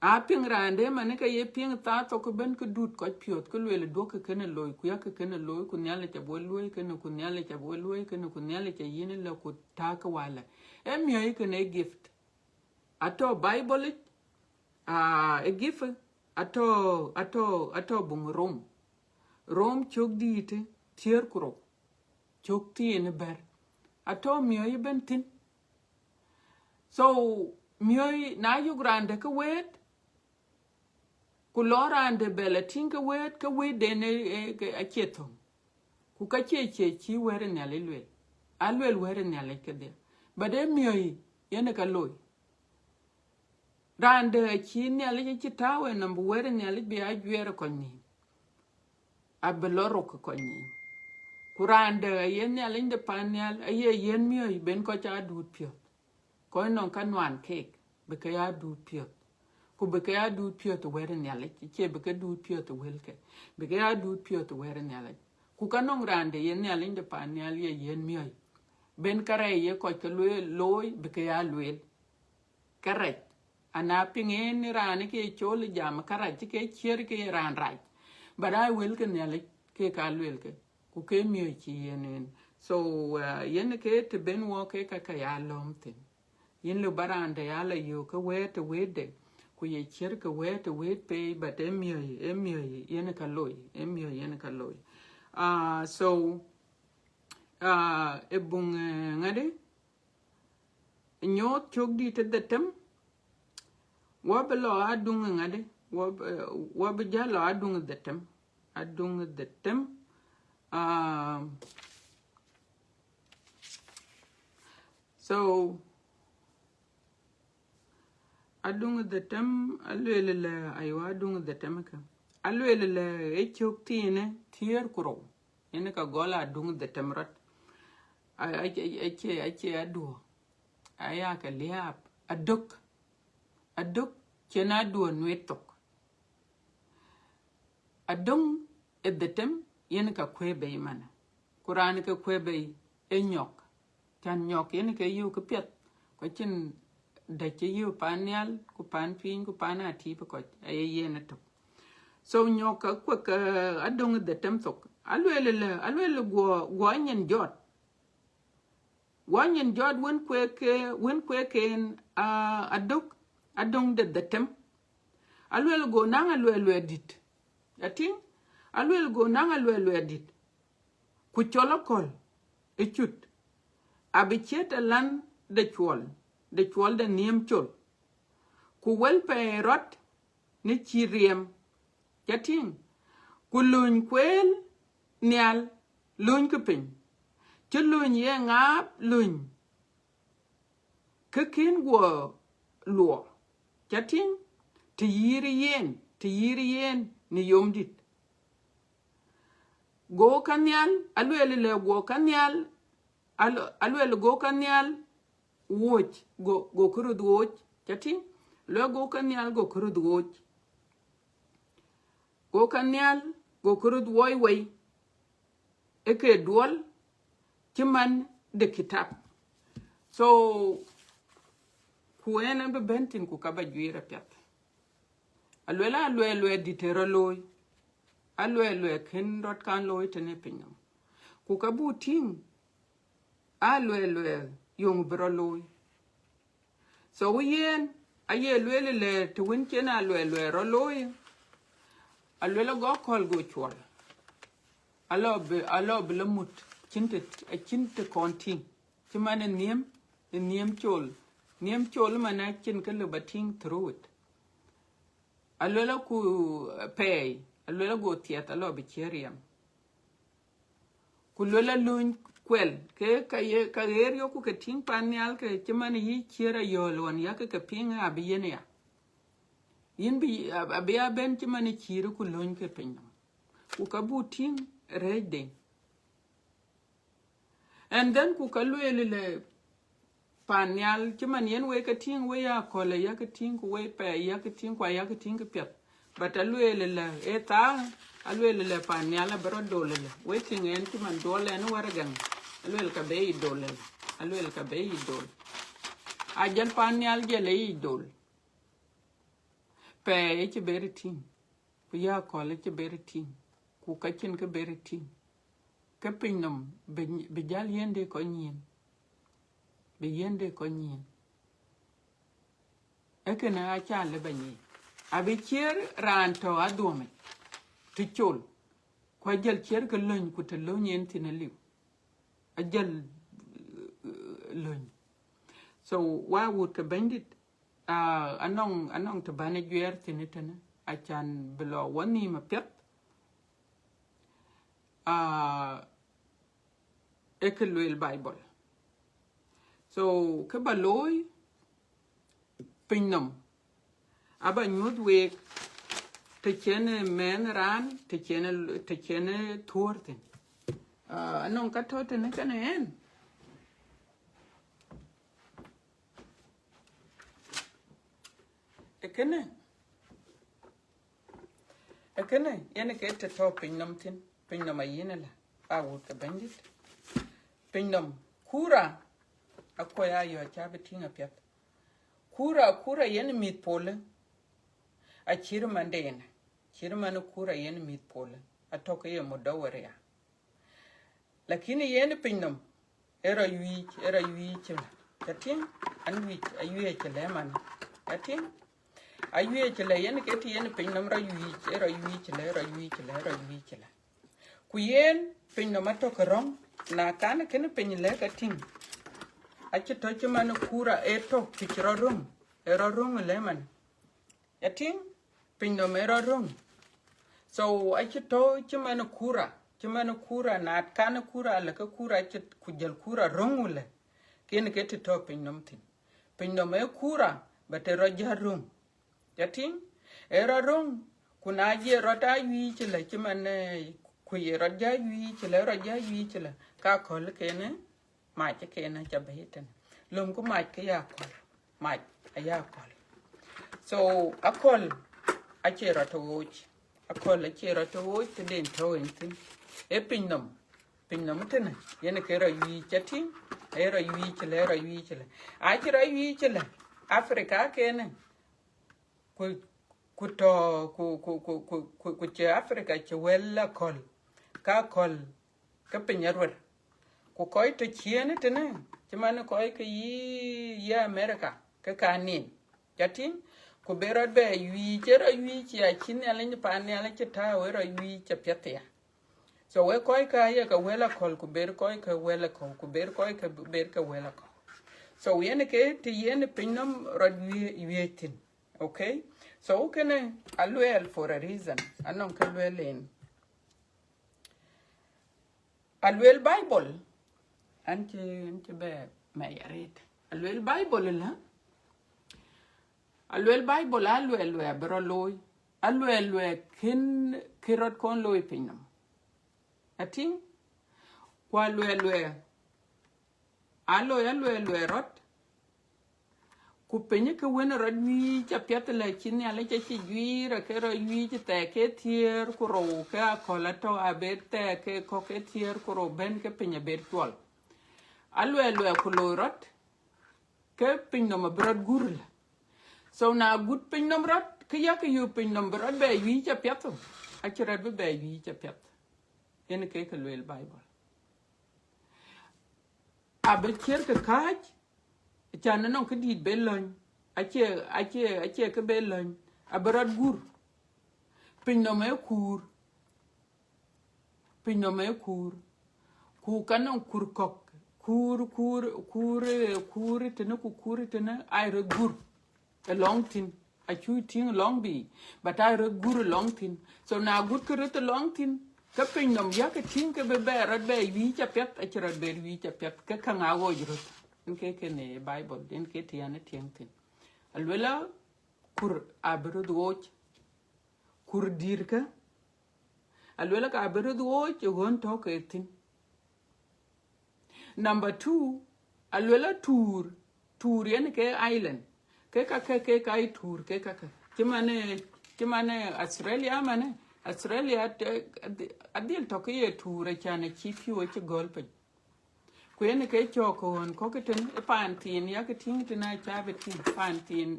A piŋ raan de manë ka ye piŋ thaa thok ëbën ke dut kɔc piɔ̈th, ke lueel duɔ̈kkë kënë looi, ku yakë kënë looi, ku Nhialic abï we luɔ̈i kënë, ku Nhialic abï we luɔ̈i kënë, ku Nhialic ayïn lë ku tääkë walë. Ee miɔ̈c kënë ee gift. Atɔ̈ Bible yic, aa, ë gift, atɔ̈, atɔ̈, atɔ̈ buŋ Rom. Rom cök dïït thiëër ku rou, cök thiin ë bɛ̈t. Atɔ̈ miɔ̈c ëbën thïn. So, miɔ̈c na yök raan de ke wëët, ku lɔ raan de bɛ la tïŋ ke wëët, ke wëëtden ë, ë, ke acie thöŋ. Ku ka cie, cie cï wɛ̈t ë Nhialic lueel. Aluel wɛ̈t ë Nhialic kedhie. But ë miɔ̈i yen ë ka looi. Raan dɛ̈ acï Nhialic acï tääu ë nɔm bï wɛ̈t ë Nhialic bï a juɛɛr ë kɔc nhïïm, abï lɔ rok ë kɔc nhïïm. Ku raan dɛ̈ aye Nhialic de pan nhial aye yiën miɔ̈i ben kɔc aa duut piɔ̈th. Kɔc nɔŋ ka nuan keek bï ke ya duut piɔ̈th. Ku bï ke ya duut piɔ̈th ë wɛ̈t ë Nhialic, cie bï ke duut piɔ̈th ë wëlke, bï ke ya duut piɔ̈th ë wɛ̈t ë Nhialic. Ku ka nɔŋ raan dɛ̈ ye Nhialic de pan nhial ye yiën miɔ̈i, ben kärɛc ye kɔc ke lueel looi bï ke ya lueel. Kärɛc. Ana piŋ en raan ke col jam kärɛc ke ciɛ̈r ke ye raan rac. But aa wël ke Nhialic ke ka lueel ke, ku ke miɔ̈c cï yen en. So, uh, yen ke të ben wɔ ke ka ka ya lɔ̈m thïn. Yen lë ba raan dɛ̈ ya la yök ke wɛ̈ɛ̈t të wëëtde, ku ye ciɛ̈r ke wɛ̈ɛ̈t të wëët pei, but ë miɔ̈i, ë miɔ̈i yen ka looi, ë miɔ̈i yen ka looi. Uh, so, uh, ë buŋ, uh, ŋadï, nyooth cök dït ë dhetem, wɔ bï lɔ aduŋ ŋadï, wɔ bï, wɔ bï jäl lɔ aduŋ dhetem, aduŋ dhetem. Um, so, aduŋ dhetem, aluel lë, aywa, aduŋ dhetem ke. Aluel lë ë cök thiinë thiëër ku rou. Yen ka gɔl aduŋ dhetem rɔt. A, a, a, acie, acie aduɔ. Aya ke liaap. Adök. Adök cïn aduɔ nuet thok. Aduŋ ë dhetem yen ka kuëë bei manë. Ku raan ke kuëë bei ë nyɔk. Can nyɔk yen ke yök këpiɛth. Ku acïn dɛ̈t cï yök pan nhial, ku pan piny, ku pan atïïp kɔc. Aye yen ëtök. So nyɔk ka kuëk, eh, aduŋ ë dhetem thok. Aluel lë, aluel lë guɔ, guɔ nyin jɔt. Guɔ nyin jɔt wën kuëk ke, wën kuëk en, ah, adök, aduŋ de dhetem. Aluel go naŋ aluɛɛl luɛɛl dït. Atïŋ, aluel go naŋ aluɛɛl luɛɛl dït. Ku col akɔ̈l ë cut. Abï ciët ë län de cuɔl, de cuɔl de nhiëm col. Ku wël pɛɛi rɔt në cït riɛm. Ca tïŋ, ku lööny kueel nhial, lööny kë piny, cï lööny ye ŋaap lööny, kë kën guɔ luɔ. Ca tïŋ, të yïr yen, të yïr yen në yom dït. Go ka nhial, aluel lë guɔ ka nhial, alu-, aluel go ka nhial, woc, go, go këröth woc, ca tïŋ, luel go ka nhial, go këröth woc. Go ka nhial, go këröth woi wei, ë ke duɔl, cï man de kitap. So, ku en abï bɛ̈n thïn ku ka ba juiir apiɛth. Aluel aluɛɛl luɛɛl dït ë rɔt looi. Aluɛɛl luɛɛl kën rɔt kan looi tënë piny nɔm. Ku ka buk tïŋ, aluɛɛl luɛɛl yöŋ bï rɔt looi. So yen, aye lueel lë të wën cïn aluɛɛl luɛɛl rɔt looi, aluel agɔ kɔ̈l go cuɔl. Alɔ bï, alɔ bï lɔ mut, cïn të, acïn të kɔn tïŋ. Cï man ë nhiëm, ë nhiëm col. Nhiëm col man acïn kë lë ba tïŋ through it. Aluel aku pɛɛi, aluel ago thiɛth, alɔ bï cië riɛm. Ku luel alööny kuɛl, ke ka ye, ka ɣeer yoku ke tïŋ pan nhial ke cï man yï ciër ayɔ̈ɔ̈l ɣɔn yak ke piŋ abï yen ya. Yïn bï, ab-, abï a bɛ̈n cï man cïïr ku lööny ke piny nɔm. Ku ka buk tïŋ rɛɛcde. And then ku ka lueel lë pan nhial, cï man yen wek ke tïŋ, wek ya akɔ̈l ayak tïŋ, ku wek pɛɛi yak tïŋ, ku ayak tïŋ këpiɛth. But alueel lë, ë thaa, alueel lë pan nhial abï rɔt dol lë. Wek tïŋ en cï man duɔl en wär agaŋ, alueel ka be yic dol lë. Alueel ka be yic dol. Ajɛl pan nhial jɛl ë yic dol. Pɛɛi ë cï ber tïŋ. Ku ya akɔ̈l ë cï ber tïŋ. Ku ka cïn kë ber tïŋ. Ke piny nɔm bï, bï jäl yiënde kɔc nyiën. Bï yiënde kɔc nyiën. Ee kënë aca lë ba nyic. Abï ciër raan tɔ̈ adhuɔ̈mic, të col. Ku ajäl ciër ke löny, ku të löny en thïn aliu. Ajäl, eh, löny. So, wa wut ke Bɛ̈nydït, ah, anɔŋ, anɔŋ të bän ë juɛɛr thïn ëtënë, acan bï lɔ wɔ nhïïm apiɛth. Ah, ee kë lueel Bible. So, kë ba looi, pinynhom aba nyuɔ̈th week të cïn mɛnh raan, të cïn, të cïn thuɔ̈ɔ̈r thïn. Ah, anɔŋ ka tɔ̈ tënë kënë yen. Ee kënë, ee kënë, yen ke të tɔ̈ pinynhom thïn, pinynhom ayïn ëlä, awut ke Bɛ̈nydït. Pinynhom, kura, akuɔ̈c ayɔ̈ cä bï tïŋ apiɛth. Kura, kura yen mïth polë, acït manden, cït man kura yen mïth polë, atɔ̈ ke ye mudawaria. Lakini yen pinynhom, ë rɔt wiic, ë rɔt wiic ëlä. Ca tïŋ, an wiic, awiëc ëlä man. Ca tïŋ? Awiëc ëlä, yen ke të yen pinynhom rɔt wiic, ë rɔt wiic ëlä, ë rɔt wiic ëlä, ë rɔt wiic ëlä. Ku yen pinynhom atɔ̈ ke röŋ, na kan kënë piny lɛ̈k atïŋ, acï tɔ̈ cï man kura ë tɔ̈ kë cï rɔt röŋ, ë rɔt röŋ ëlä man. Ca tïŋ, pinynhom ë rɔt röŋ. So, acï tɔ̈ cï man kura, cï man kura, na kan kura lë ke kura cï ku jël kura röŋ wulë, kën ke të tɔ̈ pinynhom thïn. Pinynhom ë kura, but ë rɔt jäl röŋ. Ca tïŋ, ë rɔt röŋ, ku na ye rɔt aa wiic ëlä cï man, eh, ku ye rɔt jäl wiic ëlä, rɔt jäl wiic ëlä, ka akɔ̈l kënë, mac kënë ca bɛ̈i tënë. Lömku mac ke ya akɔ̈l. Mac aya akɔ̈l. So, akɔ̈l acie rɔt të ɣooc. Akɔ̈l acie rɔt të ɣooc, tëden tɔ̈ en thïn. Ee pinynhom. Pinynhom tënë, yen ke rɔt wiic ca tïŋ, ee rɔt wiic ëlä, ee rɔt wiic ëlä. Acï rɔt wiic ëlä, Africa kënë, ku, ku tɔ̈, ku, ku, ku, ku, ku, ku cï Africa cï wël akɔ̈l, ka akɔ̈l ke piny aruer. Ku kɔc tɔ̈ ciëën tënë, cï man kɔc ke yï, yï America, ke ka nin. Ca tïŋ, ku bï rɔt bɛ wiic, ë rɔt wiic ya cï Nhialic pan Nhialic cï tääu, ë rɔt wiic apiɛth ya. So, wek kɔc ka ye ke wël akɔ̈l, ku ber kɔc ke wël akɔ̈u, ku ber kɔc ke ber ke wël akɔ̈u. So, yen ke të yen pinynhom rɔt wie-, wiëc thïn. Okay? So, kënë alueel for a reason. Anɔŋ kë lueel en. Alueel Bible, an cï, an cï bɛ mɛc arëët. Alueel Bible ëlä, alueel Bible, alueel luɛɛl bï rɔt looi, alueel luɛɛl kën, kën rɔt kɔn looi pinynhom. Atïŋ, ku alueel luɛɛl, alooi alueel luɛɛl rɔt, ku piny ke wën rɔt wiic apiɛth ëlä cï Nhialic acï juiir, ake rɔt wiic thɛɛk ke thiëër ku rou, ke akɔ̈l atɔ̈ abet thɛɛk ke kɔ̈k ke thiëër ku rou bɛ̈n ke piny abet cuɔl. Aluɛɛl luɛɛl ku looi rɔt, ke pinynhom abï rɔt gur ëlä. So, na gut pinynhom rɔt, ke yak yök pinynhom bï rɔt bɛ wiic apiɛth, acï rɔt bï bɛ wiic apiɛth. Yen ke kë lueel Bible. Abï ciɛ̈r ke kääc, can ënɔŋ këdït bï löny, acie, acie, acie kë bï löny, abï rɔt gur. Pinynhom ë kuur. Pinynhom ë kuur. Ku ka nɔŋ kuur kɔ̈k, kuur, kuur, kuur, eh, kuur tënë ku kuur tënë, aa rɔt gur ë lɔŋ thïn. Acuk tïŋ ë lɔŋ bï, but aa rɔt gur ë lɔŋ thïn. So, na gut kë rɔt ë lɔŋ thïn, ke pinynhom yak tïŋ ke bï bɛ rɔt bɛ wiic apiɛth, acï rɔt bɛ wiic apiɛth, ke käŋ aa ɣooc röt. Yen ke kënë Bible, yen ke të yan ë tiɛŋ thïn. Alueel a kuur abï röt ɣooc, kuur dïïrkë, alueel ka bï röt ɣooc ë ɣön tɔ̈ ke thïn. Number two, alueel a tuur, tuur yen ke island, ke ka ke, ke ka ye tuur, ke ka ke. Cï man ë, cï man ë Australia man ë, Australia te, adhil tɔ̈ ke ye tuur, acan acï pïu acï gɔl piny. Ku yen ke cɔk ɣön kɔ̈k tën, ë paan thiin yak tïŋ tën, aca bï tïŋ, paan thiin,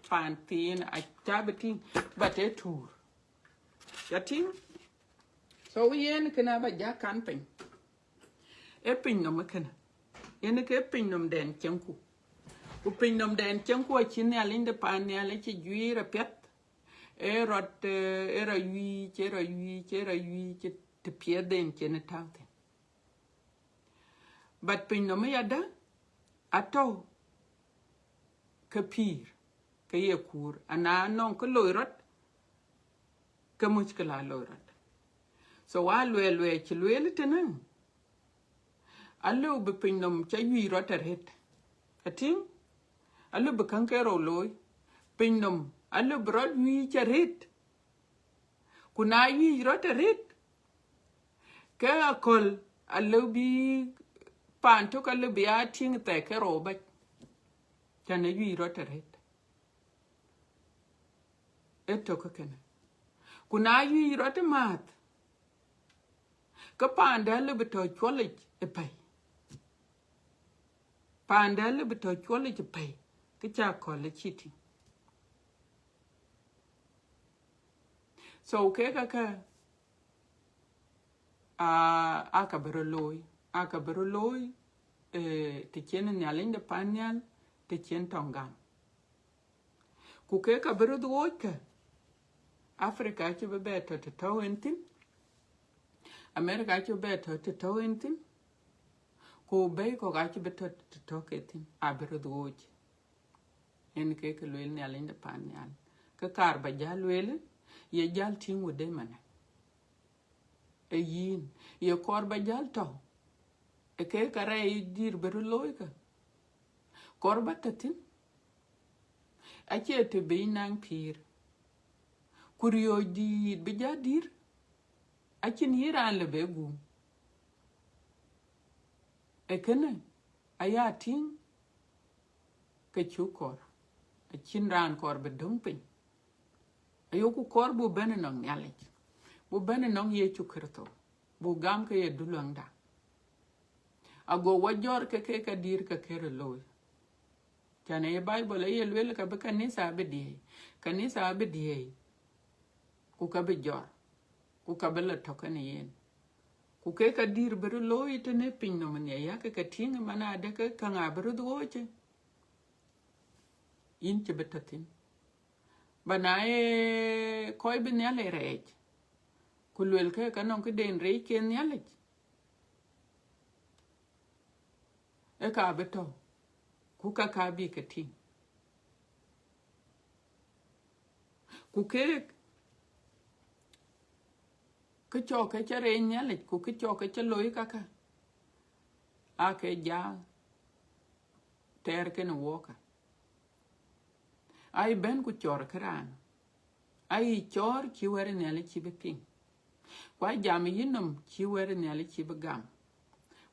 paan thiin aca bï tïŋ, but ë tuur. Ca tïŋ? So, yen kënë aba ja kan piny. Ë pinynhom ë kënë. Yen ke pinynhom dɛn cieŋku. Ku pinynhom dɛn cieŋku acï Nhialic de paan Nhialic cï juiir apiɛth. Ë rɔt, eh, ë rɔt wiic, ë rɔt wiic, ë rɔt wiic, të piɛth den cïn ë tääu thïn. But pinynhom ë yadä atɔ̈ ke pïïr, ke ye kuur. Ana nɔŋ kë loi rɔt, ke muckila loi rɔt. So, wa luɛɛl, luɛɛl cï lueel tënë, alëu bï pinynhom ca wiic rɔt arëët. Atïŋ, alëu bï käŋ ke rou looi. Pinynhom alëu bï rɔt wiic arët. Ku na wiic rɔt arët, ke akɔ̈l alëu bï paan tök alëu bï ya tïŋ thɛɛk ke rou bac. Cän ë wiic rɔt arët. Ë tök kënë. Ku na wiic rɔt ë määth, ke paanda alëu bï tɔ̈ cuɔlic ë pɛ̈i. Paanda alëu bï tɔ̈ cuɔlic ë pɛ̈i, ke cä akɔ̈l ë cï tïŋ. So kek käkë, aa, aa ka bï rɔt looi, aa ka bï rɔt looi, eh, të cïn Nhialic de pan nhial, të cïn tɔŋ gam. Ku kek ka bï röt ɣooc kë, Africa acï bï bɛ tɔ̈ të tɔ̈u en thïn, America acï bï bɛ tɔ̈ të tɔ̈u en thïn, ku bɛ̈i kɔ̈k acï bï tɔ̈ të tɔ̈u ke thïn, abï röt ɣooc. Yen ke kë lueel Nhialic de pan nhial. Ke kaar ba jäl lueel, ye jäl tïŋ wëde manë. Ee yïn, ye kɔɔr ba jäl tɔ̈, ee ke ka rɛɛc dïïr bï röt looi kë. Kɔɔr ba tɔ̈ thïn, acie të bï naŋ pïïr. Ku riɔ̈ɔ̈c dïït bï jäl dïïr, acïn yï raan lë bë guum. Ee kënë aya tïŋ ke cuk kɔɔr, acïn raan kɔɔr bï döŋ piny. Ayoku kɔɔr buk bɛ̈n ënɔŋ Nhialic, buk bɛ̈n ënɔŋ Yecu Kërtho, buk gam ke ye duluäŋda. Ago wɔ jɔ̈ɔ̈r ke ke ka dïïr ke kërë looi. Cän ë Bible aye lueel ka bï kanitha abï diëëi, kanitha abï diëëi, ku ka bï jɔ̈ɔ̈r, ku ka bï lɔ tɔ̈ kenë yen. Ku ke ka dïïr bï röt looi tënë pinynhom nhial, yak ke ka tïŋ man adë ke käŋ abï röt ɣooc. Yïn cï bï tɔ̈ thïn. Ba na ye kɔc bï Nhialic rɛɛc, ku luelkë ka nɔŋ këden rɛɛc ke Nhialic, ee ka bï tɔ̈, ku ka ka bï ke tïŋ. Ku keek, kë cɔk ke cä rɛɛc Nhialic, ku kë cɔk ke cä looi kakë, aa ke ja tɛɛr kenë wɔɔkë. Ai bɛ̈n ku cɔɔr kë raan, ai cɔɔr cï wɛ̈t Nhialic cï bï piŋ. Ku a jam yïnhom cï wɛ̈t Nhialic cï bï gam.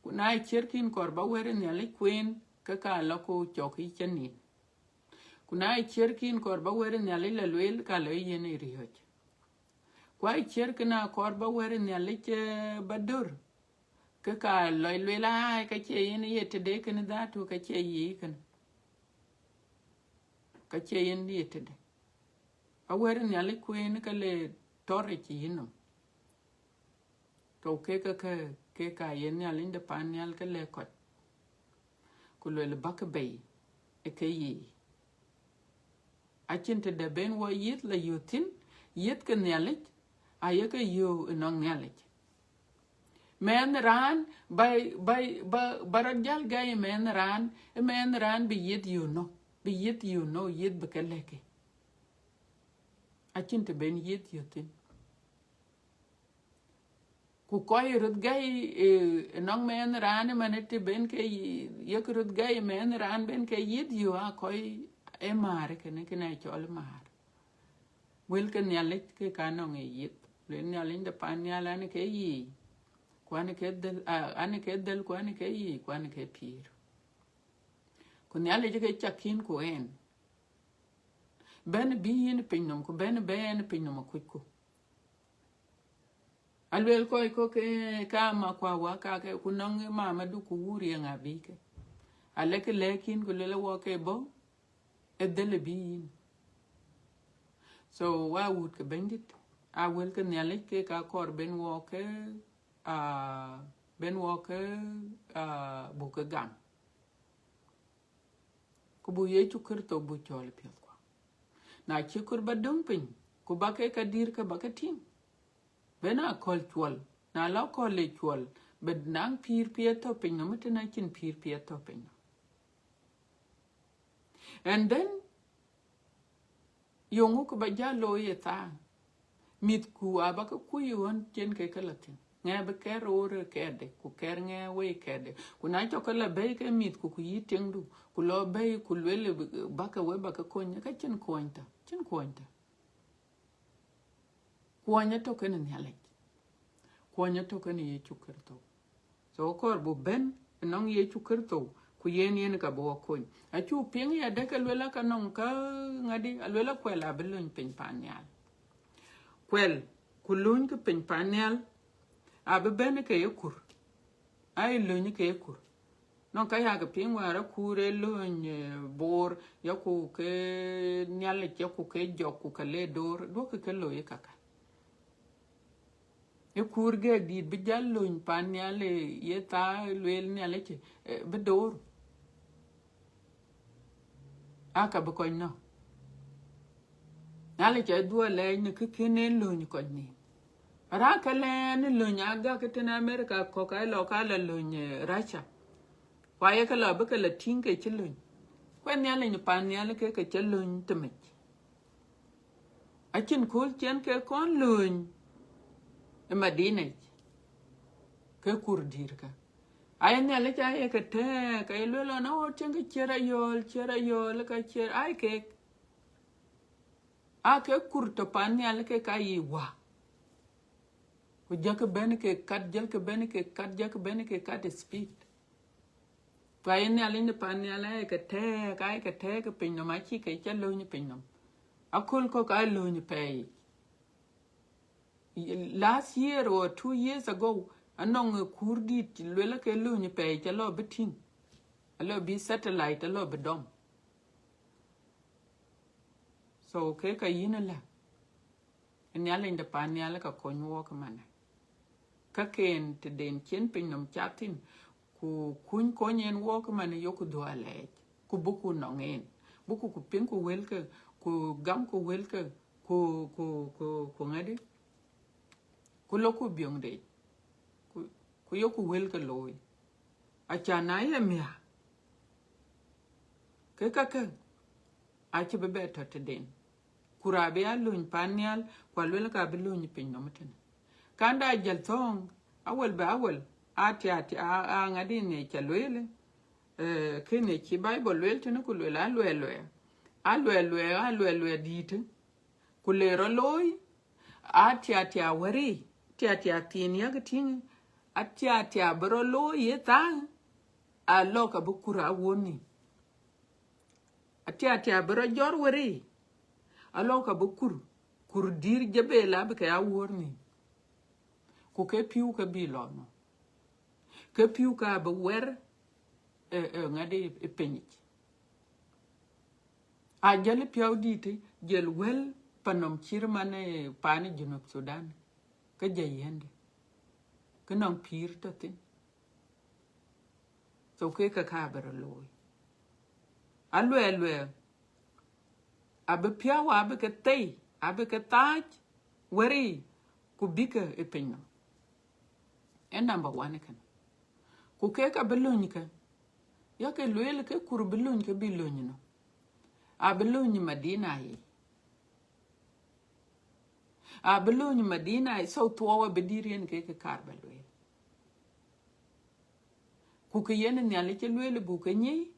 Ku na ye ciɛ̈t kïn kɔɔr ba wɛ̈t Nhialic kueen, ke ka lɔ ku cɔk yï cä nin. Ku na ye ciɛ̈t kïn kɔɔr ba wɛ̈t Nhialic la lueel, ka lɔ yen ë riɔ̈c. Ku a ye ciɛ̈t kïn a kɔɔr ba wɛ̈t Nhialic, eh, ba dör, ke ka lɔ lueel, ai, ka cie yen ye tëde kënë dhatu, ka cie ye kënë. Ka cie yen ye tëde. A wɛ̈t Nhialic kueen ka le tɔ̈r ë cï yïnhom. Tɔ̈u ke ke ke ke ka ye Nhialic de pan nhial ke lɛ̈k kɔc, ku luel bäk bei ë ke yiic. Acïn tëde ben wɔ yiëth la yöth thïn, yiëth ke Nhialic, aye ke yöök ënɔŋ Nhialic. Mɛnh raan ba, ba, ba, ba rɔt jäl gäi mɛnh raan, ë mɛnh raan bï yiëth yöök nɔ̈k, bï yiëth yöök nɔ̈k, yiëth bï ke lɛ̈k ke. Acïn të ben yiëth yöök thïn. Ku kɔc röt gäi, eh, ënɔŋ mɛnh raan ëmën të ben ke yi-, yek röt gäi mɛnh raan ben ke yiëth yöök aa kɔc ë määr kënë, kënë cɔl määr. Wël ke Nhialic ke ka nɔŋ ë yiëth. Luel Nhialic de pan nhial an ke yiic, ku an ke dhël, a, an ke dhël, ku an ke yiic, ku an ke pïïr. Ku Nhialic ke cak kïn ku en. Bɛ̈n bï yïn pinynhom, ku bɛ̈n bɛ̈n pinynhom akucku. Aluel kɔc kɔ̈k ke ka ma kua wa ka ke, ku nɔŋ mamadu ku wur ye ŋa bï ke. Alek lɛ̈k yïn ku luel wɔ ke bɔ̈, ë dhël bï yïn. So wa wut ke Bɛ̈nydït, a wël ke Nhialic ke ka kɔɔr ben wɔ ke, ah, ben wɔ ke, ah, buk ke gam. Ku buk Yecu Kërtho buk cɔl piɛthkua. Na cï kɔɔr ba döŋ piny, ku ba ke ka dïïr ke ba ke tïŋ, ben akɔ̈l cuɔl. Na la akɔ̈l ë cuɔl, bï naŋ pïïr piɛth tɔ̈ pinynhom, tën acïn pïïr piɛth tɔ̈ pinynhom. And then, yeŋö kë ba jäl looi ë thaa? Mïthku aba ke kuc ɣön cïn ke ke lɔ thïn. Ŋɛk bï kɛɛr roor kɛɛrde, ku kɛɛr ŋɛk wei kɛɛrde. Ku na cɔk ke la bɛ̈i ke mïth, ku ku yï tiŋdu, ku lɔ bɛ̈i, ku lueel, bäk ke we bäk ke kony, ka cïn kuɔny tɔ, cïn kuɔny tɔ. Kuɔny atɔ̈ kenë Nhialic. Kuɔny atɔ̈ kenë Yecu Kërtho. So kɔɔr bu bɛ̈n ënɔŋ Yecu Kërtho, ku yen yen ka bï wɔ kony. Acu piŋ ya dek aluel aka nɔŋ ka ŋadi, aluel akuɛl abï löny piny pan nhial. Kuɛl, ku löny ke piny pan nhial, abï bɛ̈n ke ye kur. Ai löny ke ye kur. Nɔŋ ka yak piŋ wäär akur ë löny, eh, Bor, yaku ke Nhialic, yaku ke jɔk, ku ke le door, duɔ̈kkë ke looi kaka. Ë kur gɛk dït bï jäl löny pan nhial, eh, ye thaa lueel Nhialic, eh, bï door. Aka bï kɔc nɔ̈k. Nhialic ë dhuɔl lɛɛc në kë kën en löny kɔc nïïm. Raan ke lɛɛn ë löny agak tën America kɔ̈k, aa lɔ ka la löny, eh, Russia. Ku aye ke lɔ bï ke la tïŋ ke cï löny. Kuɛn Nhialic në pan nhial ke ke cï löny tëmec. Acïn kööl cïn ke kɔn löny ë Madina yic, ke kur dïïr ka. Aye Nhialic aye ke tɛɛk, aye lueel ɣɔn, aɣɔn tiɛŋ ke cier ayɔɔl, cier ayɔɔl, ka cier, ai kek. Aa ke kur tɔ pan nhial ke ka yi wä. Ku jɔkë bɛ̈n ke kat, jɔkë bɛ̈n ke kat, jɔkë bɛ̈n ke kat speed. Ku aye Nhialic në pan nhial aye ke tɛɛk, aye ke tɛɛk piny nɔm, acï ke cä löny piny nɔm. Aköl kɔ̈k aa löny pɛɛi. Last year or two years ago, anɔŋ ë kur dït luel ke löny pɛɛi cä lɔ bï tïŋ. Alɔ bï satellite alɔ bï dɔm. So ke ka yïn ëlä, Nhialic de pan nhial ka kony wɔk ëmanë. Ka ken tëden cien piny nɔm cath thïn, ku kuny kony en wɔk ëmanë, yok dhuɔl lɛɛc, ku buku nɔŋ en, buku ku piŋku wëlke, ku gamku wëlke, ku, ku, ku, ku ŋadi, ku loku biöŋ dec, ku, ku yoku wëlke looi. Acan na ye miäk, ke kakë acï bï bɛ tɔ tëden. Ku raan bï a löny pan nhial, ku aluel ka bï löny piny nɔm tënë. Kanda jël thɔ̈ɔ̈ŋ, awël bï awël, atiatia, a, a ŋadï ne cä lueel, eh, kënë cï Bible lueel tënë, ku lueel aluɛɛluɛɛ. Aluɛɛluɛɛ, aluɛɛluɛɛ dïït, ku le rɔ looi, atiatia wëri, tiatia thiin yak tïŋ, atiatia bï rɔ looi ye thaŋ, alɔ ka bï kur awuɔ̈r nïïm. Atiatia bï rɔ jɔr wëri, alɔ ka bï kur, kur dïïr Jebel abï ke awuɔ̈r nïïm. Ku ke pïu ke bï lɔ nɔm. Ke pïu ka bï wɛr, eh, eh, ŋadi ë piny yic. A jël piɔ̈u dïïtë, jël wël pa nɔm cït man, eh, pan Junub Sudan. Ke jɛ yɛnde. Ke nɔŋ pïïr tɔ thïn. So ke ka ka bï rɔ looi. Aluɛɛluɛɛ, abï piɔ̈u, abï ke thei, abï ke thaac wëri, ku bïkë ë piny nɔm. Ë number one kënë. Ku kek abï löny ke, yakë lueel ke kur bï löny ke bï löny nɔm. Abï löny Madina yic. Abï löny Madina yic, so thuɔɔu abï dïïr yen ke ke kaar bä lueel. Ku ke yen Nhialic cï lueel buk ke nyic,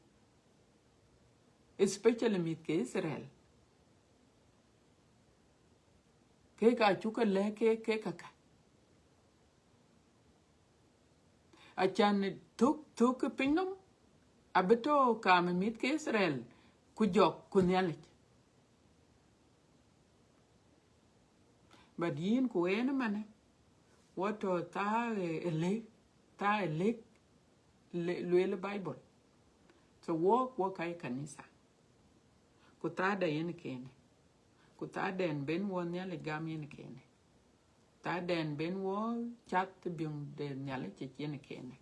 especially mïth ke Israel. Ke ka cuk ke lɛ̈k ke, ke kaka. Acan thök, thök ke piny nɔm, abï tɔ kaam ë mïth ke Israel, ku jɔk ku Nhialic. But yïn ku en ëmanë, wɔ tɔ thaa ë, ë lëk, thaa ë lëk, le-, lueel Bible. So wɔk, wɔk ka ye kanitha. Ku thaada yen kënë. Ku thaadɛn ben wɔ Nhialic gam yen kënë. Thaadɛn ben wɔ cath biöŋ de Nhialic cï yen kënë.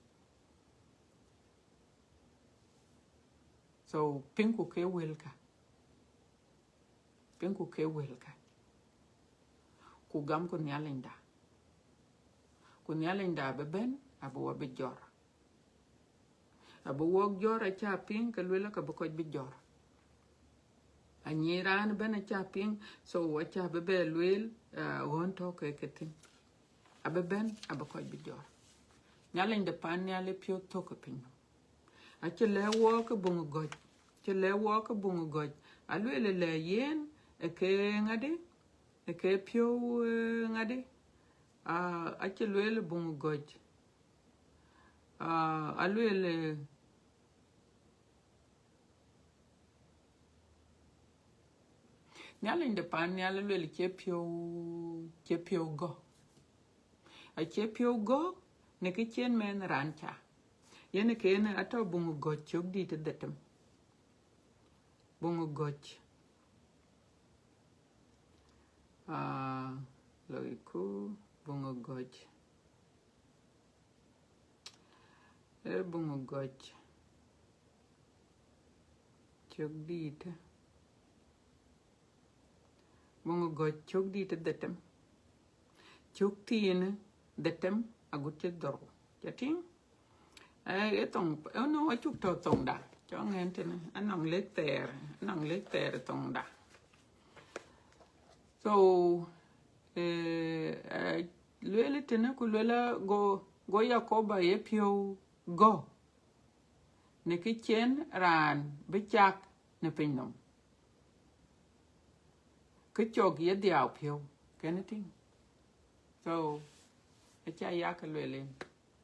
So, piŋku ke wëlkä. Piŋku ke wëlkä. Ku gamku Nhialicda. Ku Nhialicda abï bɛ̈n, abï wɔ bï jɔr. Abï wɔk jɔr acä piŋ, ke lueel ka bï kɔc bï jɔr. Anyic raan ëbɛ̈n acä piŋ, so acä bï bɛ lueel, ah, ɣɔn tɔ ke ke thïn. abï bɛ̈n, abï kɔc bï jɔt. Nhialic de pan nhial ë piɔ̈u thök ë piny nɔm. Acï lɛ̈k wɔɔk ë buŋ gɔ̈c, cï lɛ̈k wɔɔk ë buŋ gɔ̈c, alueel ë lɛ yen ë ke ŋadï, ë ke piɔ̈u, eh, ŋadï, ah, acï lueel ë buŋ gɔ̈c, ah, alueel ë Nhialic de pan nhial aluel cie piɔ̈u, cie piɔ̈u gɔ̈k. Acie piɔ̈u gɔ̈k në kë cïn mɛnh raan ca. Yen ë kënë atɔ̈ buŋ gɔ̈c cök dït ë dhetem. Buŋ gɔ̈c. Ah, loiku buŋ gɔ̈c. Ee buŋ gɔ̈c cök dït. Buŋ gɔ̈c cök dït ë dhetem. Cök thiin ë dhetem agut cï dhorou. Ca tïŋ? Eh, ë thoŋ, eh, no, acuk tɔ̈ thoŋda. Cɔŋ ɣɛn tënë, anɔŋ lek thɛɛr, anɔŋ lek thɛɛr ë thoŋda. So, eh, eh, lueel tënë ku lueel go, go Yakoba ye piɔ̈u gɔ̈k në kë cïn raan bï cak në piny nɔm. Kë cɔk ye dhiau piɔ̈u, kënë tïŋ. So, aca yak lueel en,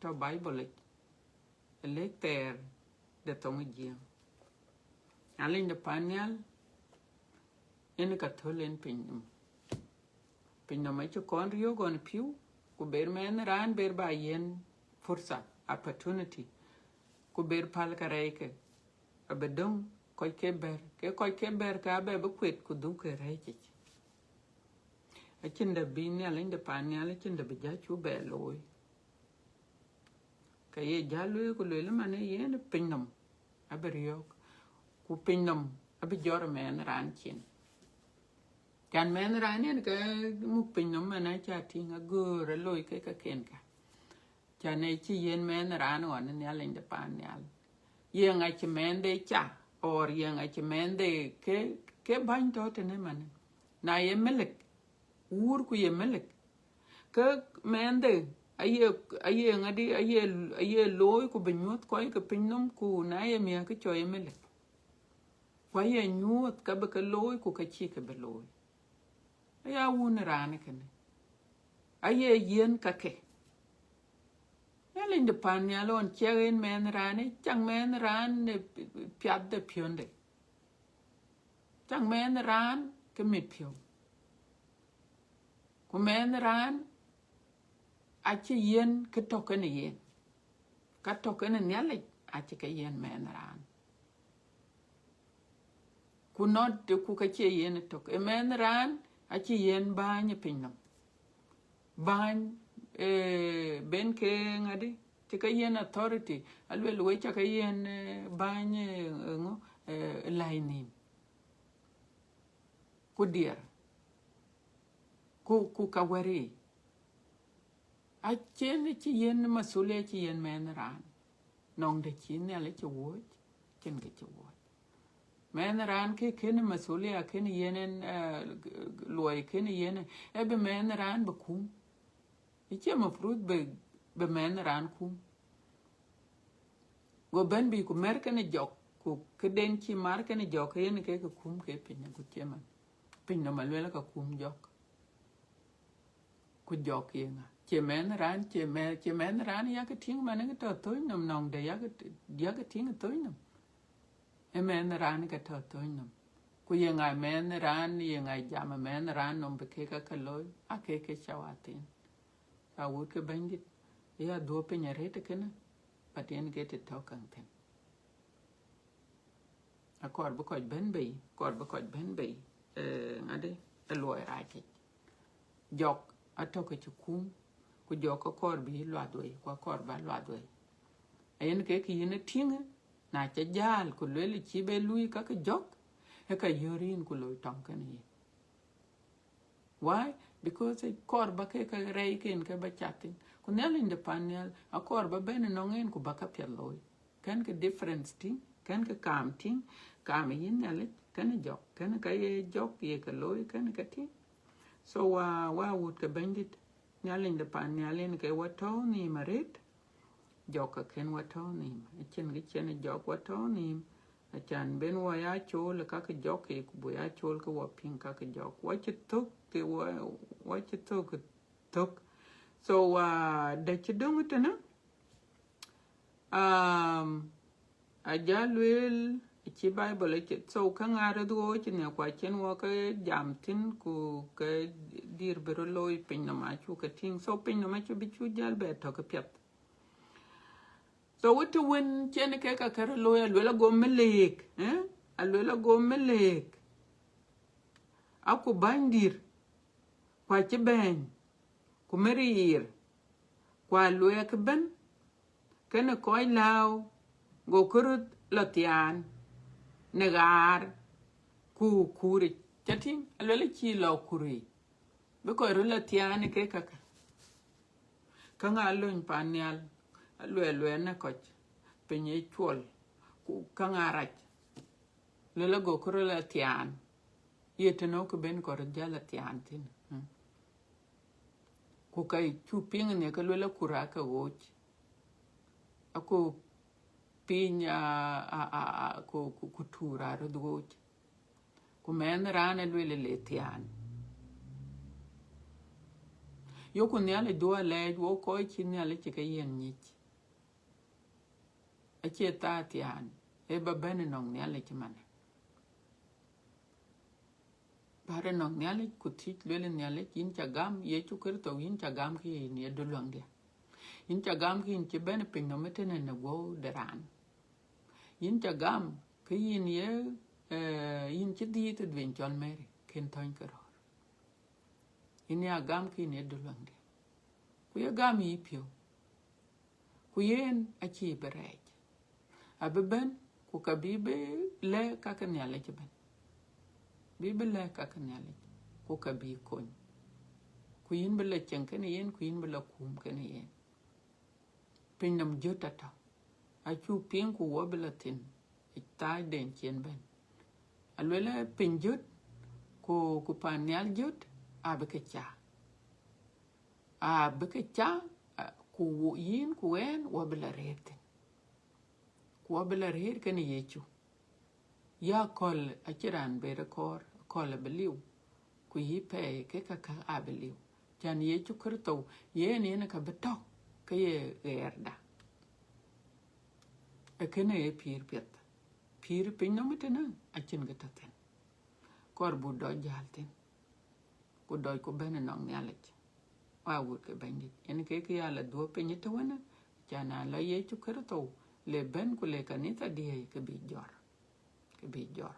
tɔ̈ Bible yic, ë lek thɛɛr de thoŋ ë Jiëëŋ. Nhialic de pan nhial, yen ka thöl en piny nɔm. Piny nɔm acï kɔn riɔ̈ɔ̈k ɣɔn pïu, ku ber mɛnh raan ber ba yiën fursa, opportunity, ku ber päl ka rɛɛc ke, abï döŋ kɔc ke bɛ̈r, ke kɔc ke bɛ̈r ke abɛ bï kuet ku dhuk ke rɛɛc yic. Acïn dɛ̈ bï Nhialic de pan nhial, acïn dɛ̈ bï jäl cu bɛ looi. Ke ye jäl lueel ku lueel man ë yen piny nɔm abï riɔ̈ɔ̈k, ku piny nɔm abï jɔt mɛnh raan cin. Can mɛnh raan yen ke muk piny nɔm man aca tïŋ agöör aloi ke kaken ka. Can ë cï yen mɛnh raan ɣɔn ë Nhialic de pan nhial. Ye ŋa cï mɛnhde ca, or ye ŋa cï mɛnhde ke, ke bäny tɔ̈ tënë man. Na ye melik, wuur ku ye melik. Ke mɛnhde aye, aye ŋadï, aye, aye looi ku bï nyuɔ̈th kɔc ke piny nɔm, ku na ye miäk ke cɔl ye melik. Ku aye nyuɔ̈th ka bï ke looi ku ka cïï ke bï looi. Aya wun raan kënë. Aye yiën ka ke. Nhialic de pan nhial ɣɔn ciɛk en mɛnh raan, cak mɛnh raan në piath de piɔ̈nde. Cak mɛnh raan ke mit piɔ̈u. Ku mɛnh raan acï yiën kë tɔ̈ kenë yen. Ka tɔ̈ kenë Nhialic acï ke yiën mɛnh raan. Ku not, ku ka cie yen ë tök. Ë mɛnh raan acï yen bäny ë piny nɔm. Bäny, eh, ben ke ŋadï, cï ke yen authority, aluel wec cä ke yen, eh, bäny, eh, ŋö, eh, läi nïïm. Ku diɛɛr. Ku, ku ka wɛ̈r yiic. Acïn cï yen masulia cï yen mɛnh raan. Nɔŋ dɛ̈ cï Nhialic cï wuɔ̈c, cïn kë cï wuɔ̈c. Mɛnh raan ke kën masulia kën yen en, eh, luɔi kën yen, ë bï mɛnh raan bï kum. Ë cie mafruth bï, bï mɛnh raan kum. Go bɛ̈n bï ku mɛ̈r kenë jɔk, ku këden cï mar kenë jɔk, ke yen ke ke kum ke piny, agut cie man. Piny nɔm aluel ka kum jɔk. Ku jɔk ye ŋa? Cie mɛnh raan, cie mɛ-, cie mɛnh raan yak tïŋ man ke tɔ̈ thöny nɔm nɔŋ dɛ̈ yak, yak tïŋ thöny nɔm. Ë mɛnh raan ke tɔ̈ thöny nɔm. Ku ye ŋa mɛnh raan, ye ŋa jam ë mɛnh raan nɔm bï kek ake looi, ake ke cä wa thïn. Awut ke Bɛ̈nydït, ya dhuɔ̈k piny arëët kënë, but yen ke të tɔ̈ käŋ thïn. Akɔɔr bï kɔc bɛ̈n bei, akɔɔr bï kɔc bɛ̈n bei, eh, ŋadï, ë luɔi rac yic. Jɔk atɔ̈ ke cï kum, ku jɔk akɔɔr bï luath wei, ku akɔɔr bä luath wei. Ayen ke kë yïn ë tïŋ, na cä jäl, ku luel cï bɛ luui ka ke jɔk, ë ka yöör yïn ku loi tɔŋ kenë yïn. Why? Because ë kɔɔr bä ke, ke rɛɛc ken ke bä cath thïn. Ku Nhialic de pan nhial, akɔɔr bä bɛ̈n ënɔŋ en ku bä ka piɛth looi. Kën ke difference tïŋ, kën ke kaam tïŋ, kaam ë yïn Nhialic, kën jɔk, kën ka ye jɔk ye ke looi, kën ke tïŋ. So wa, wa wut ke Bɛ̈nydït, Nhialic de pan nhial yen ke wɔ tɔ̈u nhïïm arët, jɔk ke kën wɔ tɔ̈u nhïïm. Acïn kë cïn jɔk wɔ tɔ̈u nhïïm, acan ben wɔ ya cool ka ke jɔk ke, ku bï ya cool ke wɔ piŋ ka ke jɔk. Wɔ cï thök ke wɔ, wɔ cï thök thök. So, uh, dɛ cï döŋ tënë, um, aja lueel cï Bible acï, so, käŋ aa röt ɣööc në kuac cïn wɔ ke jam thïn, ku ke dïr bï röt looi piny nɔm acuk ke tïŋ. So, piny nɔm acï bï cu jäl bɛ tɔ̈ ke piɛth. So, wë të wën cïn ke ka kërë looi, aluel ago meleek, eh? Aluel ago meleek. Aku bänydïr, ku acï bɛ̈ny, ku meriir, ku aluɛɛk ëbën, kënë kɔc lääu, go kë röt lɔ thiaan në ɣaar ku kuuric. Cä tïŋ, aluel acï lɔ kuuric, bï kɔc röt lɔ thiaan ë kek käkë. Käŋ aa lööny pan nhial, aluɛɛl luɛɛl në kɔc, piny ë cuɔl, ku käŋ aa rac. Lël ago kërë lɔ thiaan, ye tënou kë ben kɔc röt jäl lɔ thiaan thïn? Mm. Ku ka cu piŋ në ke luel akur aa ke ɣooc, aku piny, a, a, a, a, ku, ku, ku tuur aa röt ɣooc. Ku mɛnh raan ë lueel le thiaan. Yoku Nhialic dhuɔ̈k alɛɛc, wok kɔc cï Nhialic cï ke yiën nyic. Acie thaa thiaan, ee ba bɛ̈n ënɔŋ Nhialic ëmën. Bär ënɔŋ Nhialic, ku thiëc, lueel Nhialic, yïn ca gam, Yecu Kërtho, yïn ca gam kë yïn ye duluäŋdiɛ̈. Yïn ca gam kë yïn cï bɛ̈n piny nɔm ëtënë në guɔ̈u de raan. Yïn ca gam kë yïn ye, eh, yïn cï dhiëëth ë dhuëëny cɔl Mary, kën thɔ̈ny ke röör. Yïn ya gam kë yïn ye duluäŋdiɛ̈. Ku ye gam yï piɔ̈u. Ku yen acïï bï rɛɛc. Abï bɛ̈n, ku ka bï bï lɛ̈k ka ke Nhialic ëbën. Bï bï lɛ̈k ka ke Nhialic, ku ka bï kony. Ku yïn bï lɔ cieŋ kenë yen, ku yïn bï lɔ kuum kenë yen. Piny nɔm jöt atɔ̈. Acuk piŋ ku wɔ bï lɔ thïn, ë thaacden cïn bɛ̈n. Aluelë piny jöt, ku, ku pan nhial jöt, abï ke ca. Abï ke ca, a, ku wo-, yïn ku ɣɛn, wɔ bï lɔ rëër thïn. Ku wɔ bï lɔ rëër kenë Yecu. Ya akɔ̈l acïn raan ber ë kɔɔr, akɔ̈l abï liu, ku yï pɛɛi ke käkkä abï liu. Cän Yecu Kërtho, yen yen ka bï tɔ̈ ke ye ɣɛɛrda. Ee kënë ee pïïr piɛth. Pïïr piny nɔm ëtënë acïn kë tɔ̈ thïn. Kɔɔr buk dɔc jäl thïn, ku dɔc ku bɛ̈n ënɔŋ Nhialic. Wa wut ke Bɛ̈nydït, yen ke kë ya lɔ dhuɔ̈k piny ëtëwënë, cän na lɔ Yecu Kërtho, le bɛ̈n ku le kanitha diëëi ke bï jɔr, ke bï jɔr.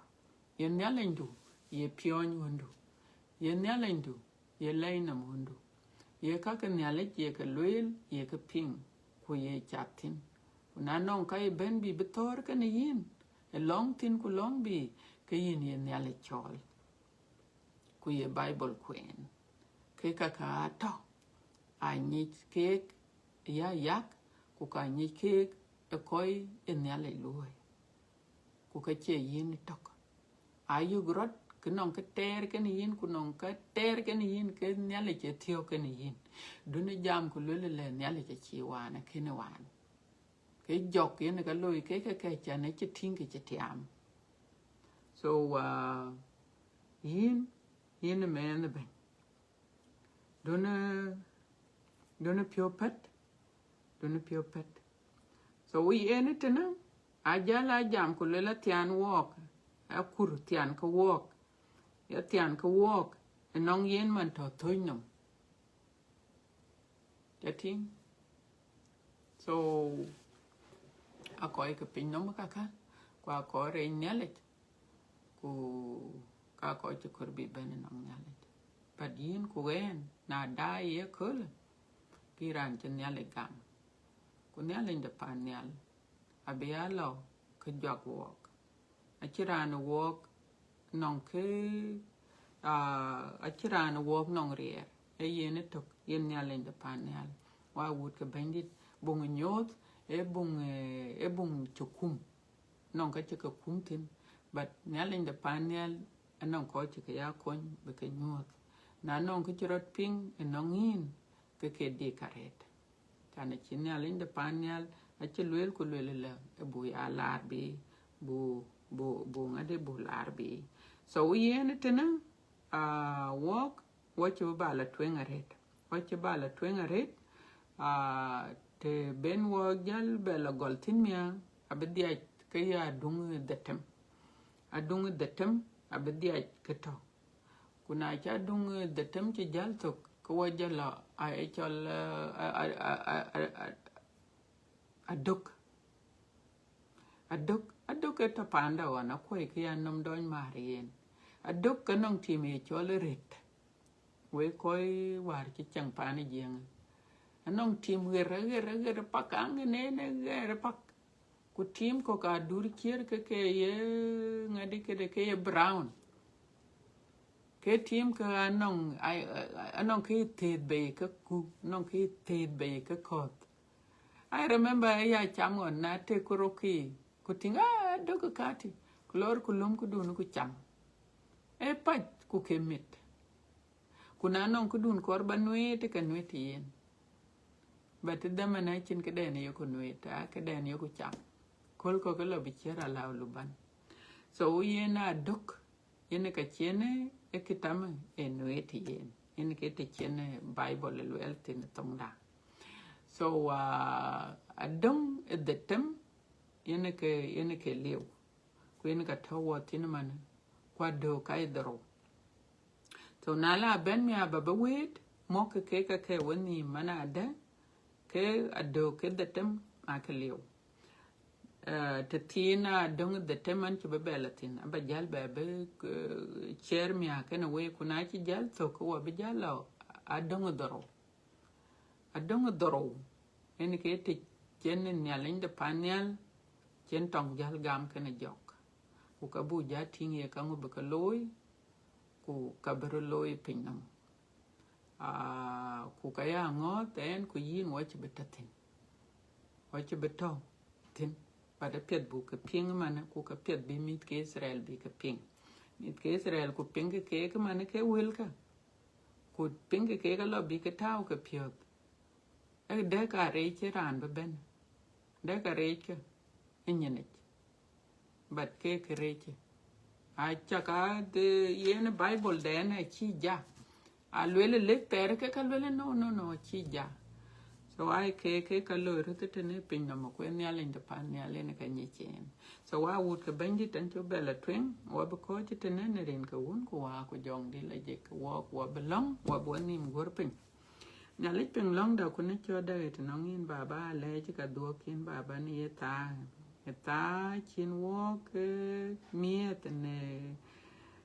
Ye Nhialicdu, ye piɔ̈ɔ̈ny ɣöndu, ye Nhialicdu, ye lɛc nɔm ɣöndu, ye ka ke Nhialic ye ke lueel, ye ke piŋ, ku ye cath thïn. Ku na nɔŋ ka ye bɛ̈n bï bï thɔ̈ɔ̈r kenë yïn, ë lɔŋ thïn ku lɔŋ bï, ke yïn ye Nhialic cɔɔl. Ku ye Bible kueen. Ke ka ka atɔ̈, anyic keek ya yak, ku ka nyic keek ë kɔc ë Nhialic luɔ̈ɔ̈i. Ku ka cie yïn tök. Ayök rɔt, kë nɔŋ kë tɛɛr kenë yïn, ku nɔŋ kë tɛɛr kenë yïn, ke Nhialic ë thiɔ̈k kenë yïn. Dunë jam ku luel lɛ Nhialic acï waan, akënë waan. Ke jɔk yen ka looi ke ke kɛ̈c cän ë cï tïŋ ke cï tiaam. So, uh, yïn, yïn ë mɛnh ëbɛ̈n. Dunë, dunë piɔ̈u pɛ̈t, dunë piɔ̈u pɛ̈t. So, wïc en ëtënë, ajäl a jam ku luel athiaan wɔɔk, akur thiaan ke wɔɔk, athiaan ke wɔɔk, ënɔŋ yen man tɔ̈ thööc nɔm. Ca tïŋ? So, akɔc ke piny nɔm käkkä, ku akɔc rɛɛc Nhialic, ku ka kɔc cï kɔɔr bï bɛ̈n ënɔŋ Nhialic. But yïn ku ɣɛn, na daai ye köölë, ke raan cï Nhialic gam. Ku Nhialic de pan nhial, abï ya lɔ ke juak wɔɔk. Acïn raan ë wɔɔk nɔŋ kë, ah, acïn raan ë wɔɔk nɔŋ riɛɛr. Ee yen ëtök, yen Nhialic de pan nhial. Wa wut ke Bɛ̈nydït, buŋ ë nyuɔɔth, ee buŋ, eh, ee buŋ cï kum. Nɔŋ ka cï ke kum thïn. But Nhialic de pan nhial, anɔŋ kɔc cï ke ya kony bï ke nyuɔɔth. Na nɔŋ kë cï rɔt piŋ ënɔŋ yïn, ke ke dik arëët. Can acï Nhialic de pan nhial acï lueel ku lueel ëlë, ë bu ya laar bï, bu, bu, bu ŋadï bu laar bï. So yen tënë, uh, wɔk, wɔ cï bï ba la tueŋ arëët. Wɔ cï ba la tueŋ arëët, uh, të ben wɔ jäl bɛ la gɔl thïn miäk, abï dhiac ke ya aduŋ dhetem. Aduŋ dhetem abï dhiac ke tɔ̈. Ku na ca aduŋ dhetem cï jäl thök, ke wɔ jɔ la, a, ë cɔl, a, a, a, a, a, a, adök. Adök, adök ë tɔ̈ panda ɣɔn, akuɔi kë ya nɔm dɔny määr yen. Adök ke nɔŋ tim ye cɔl ë rët. Wek kɔc wäär cï cäŋ pan ë Jiëŋ. Anɔŋ tim ɣer, ɣer, ɣer pak, aŋ nen ɣer pak. Ku tim kɔ̈k adur ciër ke ke ye ŋadï këde ke ye brown. Ke tim ke anɔŋ, ai, ai, anɔŋ ke ye thëëth bei ke ku, anɔŋ ke ye thëëth bei ke kɔ̈th. I remember ya cam ɣɔn na tek ku rok ki, ku tïŋ, ah, adök kati, ku lɔɔr ku lum ku dun ku cam. E pac ku ke mit. Ku na nɔŋ këdun kɔɔr ba nueet, ke nueet yen. But dhamana cïn këden yeku nueet, a këden yeku cam. Köl kɔ̈k ke lɔ bï ciër alau luban. So yen adök, yen ka cien ë kitam ë nueet yen. Yen ke të cien Bible ë lueel thïn thoŋda. So, uh, adöŋ ë dhetem, yen ke, yen ke liu. Ku yen ka tɔ̈ wɔ thïn man, ku adök ka ye dhorou. So na la bɛ̈n miäk ba bï wëët, mɔ̈kkë ke ka ke wenhïïm man adë, ke adök ke dhetem aa ke liu. Eh, të thiin adöŋ dhetem an cï bï bɛ la thïn, aba jäl bɛ bï, eh, ciɛɛr miäk kenë wek, ku na cï jäl thök, ke wɔ bï jäl lɔ adöŋ dhorou. Adöŋ dhorou, yen ke të cien Nhialic de pan nhial, cien tɔŋ jäl gam kenë jɔk. Ku ka bu ja tïŋ ye kaŋö bï ke looi, ku ka bï röt looi piny nɔm. Ah, ku ka ya ŋɔ̈ɔ̈th ɛn ku yïn wɔ cï bï tɔ̈ thïn. Wɔ cï bï tɔ̈ thïn. But apiɛth buk ke piŋ man, ku ka piɛth bï mïth ke Itharel bï ke piŋ. Mïth ke Itharel ku piŋ ke keek man ke wëlkä. Ku piŋ ke keek alɔ bï ke tääu ke piɔ̈th. Ee dɛ̈k aa reec cï raan bï bɛ̈n. Dɛ̈k aa reec ke ë nyinic. But ke ke reec cï. Acak a de yen Bible dɛn acï ja. A lueel lek thɛɛr ke ka lueel no, no, no, acï ja. So ai ke, ke ka loi röth tënë piny nɔm, ku ë Nhialic de pan nhial yen ka nyic yen. So wa wut ke Bɛ̈nydït tɛn cï bɛ la tueŋ, wa bï kɔc tënë në rin ke Wun ku Wä ku Jɔŋdït la jek, wɔ, wɔ bï lɔ̈ŋ, wɔ bï wa nïïm guɔ̈r piny. Nhialic piŋ lɔ̈ŋda ku në cɔ̈tda ɣet nɔŋ yïn Baba, alɛɛc ka dhuɔ̈k yïn Baba në ye thaa, ye thaa cïn wɔk, eh, miɛth në,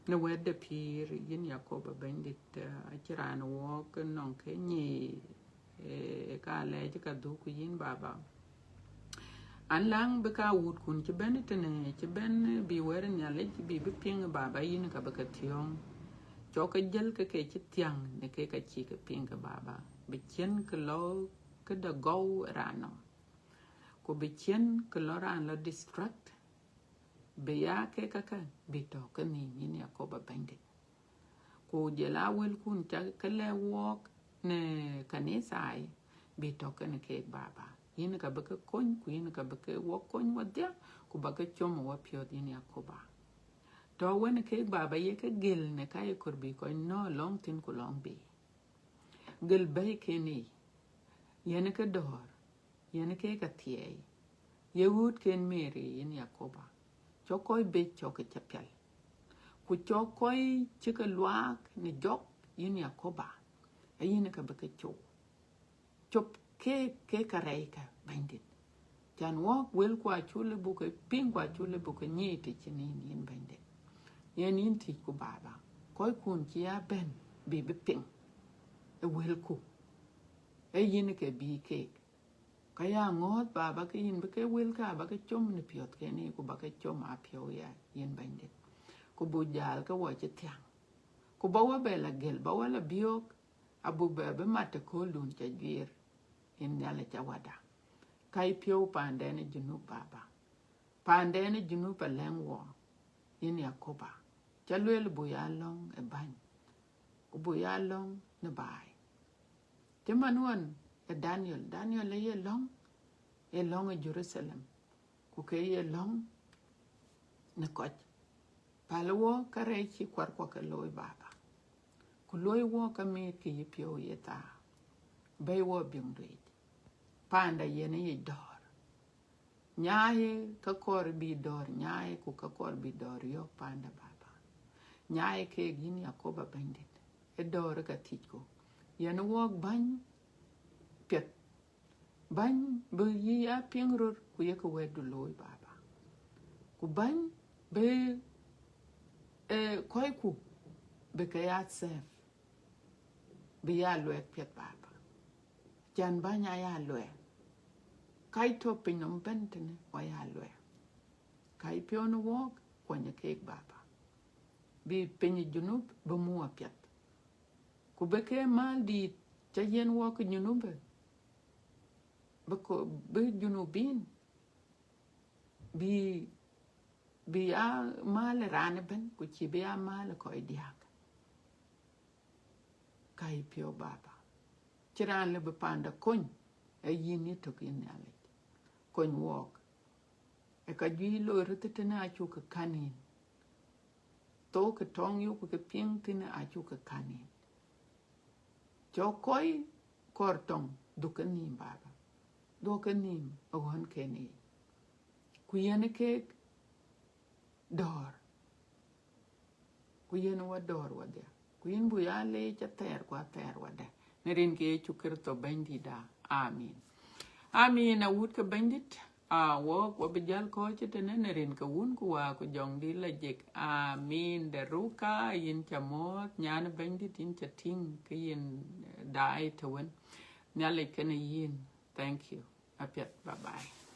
në wɛ̈tde pïïr, yïn Yakoba Bɛ̈nydït, eh, acï raan wɔk nɔŋ ke nyic, eh, ka alɛɛc ka dhuk ku yïn Baba. An läŋ bï ka wutkun cï bɛ̈n tënë, cï bɛ̈n bï wɛ̈t Nhialic bï bï piŋ Baba, yïn ka bï ke thiɔ̈ŋ. Cɔk ke jël ke ke cï thiäŋ në ke ka cï ke piŋ ke Baba. Bï cien ke lɔ këde gɔu raan nɔm. Ku bï cien ke lɔ raan lɔ distract. Bï ya ke käkä bï tɔ̈ ke nhïïm yïn Yakoba Bɛ̈nydït. Ku jël a wëlkun ca ke lɛ̈k wɔɔk në kanitha, bï tɔ̈ kenë keek Baba. Yïn ka bï ke kony, ku yïn ka bï ke wɔk kony wɔdhia, ku ba ke com wɔpiɔ̈ɔ̈th yïn Yakoba. Tɔ̈ wën keek Baba ye ke gël në ka ye kɔɔr bï kɔc nɔ̈k lɔŋ thïn ku lɔŋ bï. Gël bɛ̈iken yiic, yen ke dɔ̈ɔ̈r, yen ke ka thiɛɛi, ye ɣöötken Mary yïn Yakoba. Cɔk kɔc bec cɔk ke cä pial. Ku cɔk kɔc cï ke luaak në jɔk yïn Yakoba, ayïn ka bï ke cop. Cop keek ke ka rɛɛckä Bɛ̈nydït. Can wɔk wëlku acuk lëu buk ke piŋ ku acuk lëu buk ke nyic të cïn yïn, yïn Bɛ̈nydït. Yen yïn thiëcku Baba. Kɔckun cï ya bɛ̈n bï bï piŋ ë wëlku. Ee yïn ke bï keek. Ka ya ŋɔ̈ɔ̈th Baba ke yïn bï ke wëlkä ba ke com në piɔ̈thken yiic ku ba ke com apiɔ̈u ya yïn Bɛ̈nydït. Ku buk jäl ke wɔ cï thiäŋ. Ku ba wɔ bɛ la gël, ba wɔ la biöök, abuk bɛ bï mat të kööldun ca guiir, yïn Nhialic ca Wäda. Ka yï piɔ̈u paanden ë Junub Baba. Paanden ë Junub alɛ̈ŋ wɔ, yïn Yakoba. Ca lueel buk ya lɔ̈ŋ ë bäny, ku buk ya lɔ̈ŋ në baai. Cï man ɣɔn ë Daniel, Daniel ë ye lɔ̈ŋ, ë lɔ̈ŋ ë Jerusalem, ku ke ye lɔ̈ŋ në kɔc. Päl wɔ kärɛc cï kuarkuɔ ke looi Baba, ku looi wɔ ke miit ke yï piɔ̈u ye thaa, bɛ̈i wɔ biŋ duëëc. Panda yen ë yic dɔ̈ɔ̈r. Nyaai ka kɔɔr bï dɔ̈ɔ̈r nyaai, ku ka kɔɔr bï dɔ̈ɔ̈r yɔ̈ɔ̈k panda Baba. Nyaai keek yïn Yakoba Bɛ̈nydït, ë dɔ̈ɔ̈r ë ka thiëcku. Yen wɔɔk bäny piɛth, bäny bï yï ya piŋ röt ku yekë wɛ̈tdu looi Baba. Ku bäny bï eh, kɔcku bï ke ya safe, bï ya luɛɛk piɛth Baba. Can bäny aya luɛɛk. Kac tɔ̈ piny nɔm bɛ̈n tënë wa ya luɛɛk. Kac piɔ̈u në wɔɔk kuɔny keek Baba. Bï piny Junub bï muk apiɛth. Ku bï ke mal dïït ca yen wɔɔk Junub, bï ko-, bï Junubin bï, bï ya mal raan ëbɛ̈n, ku cïï bï ya mal kɔc diäk. Kac piɔ̈u Baba. Cï raan lëu bï panda kony, ee yïn yï tök yïn Nhialic. Kony wɔɔk. Ë ka juëc loi röt tënë acuk ke kän yïn. Thok ke tɔŋ yök ke piŋ thïn acuk ke kän yïn. Cɔk kɔc kɔɔr tɔŋ dhuk ke nhïïm Baba. Dhuk ke nhïïm ë ɣɔ̈nken yiic. Ku yen keek dɔ̈ɔ̈r. Ku yen wa dɔ̈ɔ̈r wadhia. Ku yïn buk ya leec athɛɛr ku athɛɛr wadɛ̈. Në rin ke Yecu Kërtho Bɛ̈nydïtda. Amin. Amin, awut ke Bɛ̈nydït. A, wɔk, wɔ bï jäl kɔ̈ɔ̈c tënë në rin ke Wun ku Wä ku Jɔŋdït lajik. Amin. Deruka, yïn ca muɔ̈ɔ̈th, nyan Bɛ̈nydït, yïn ca tïŋ, ke yïn, eh, daai të wën. Nhialic kenë yïn. Thank you. Apiɛth. Bye bye.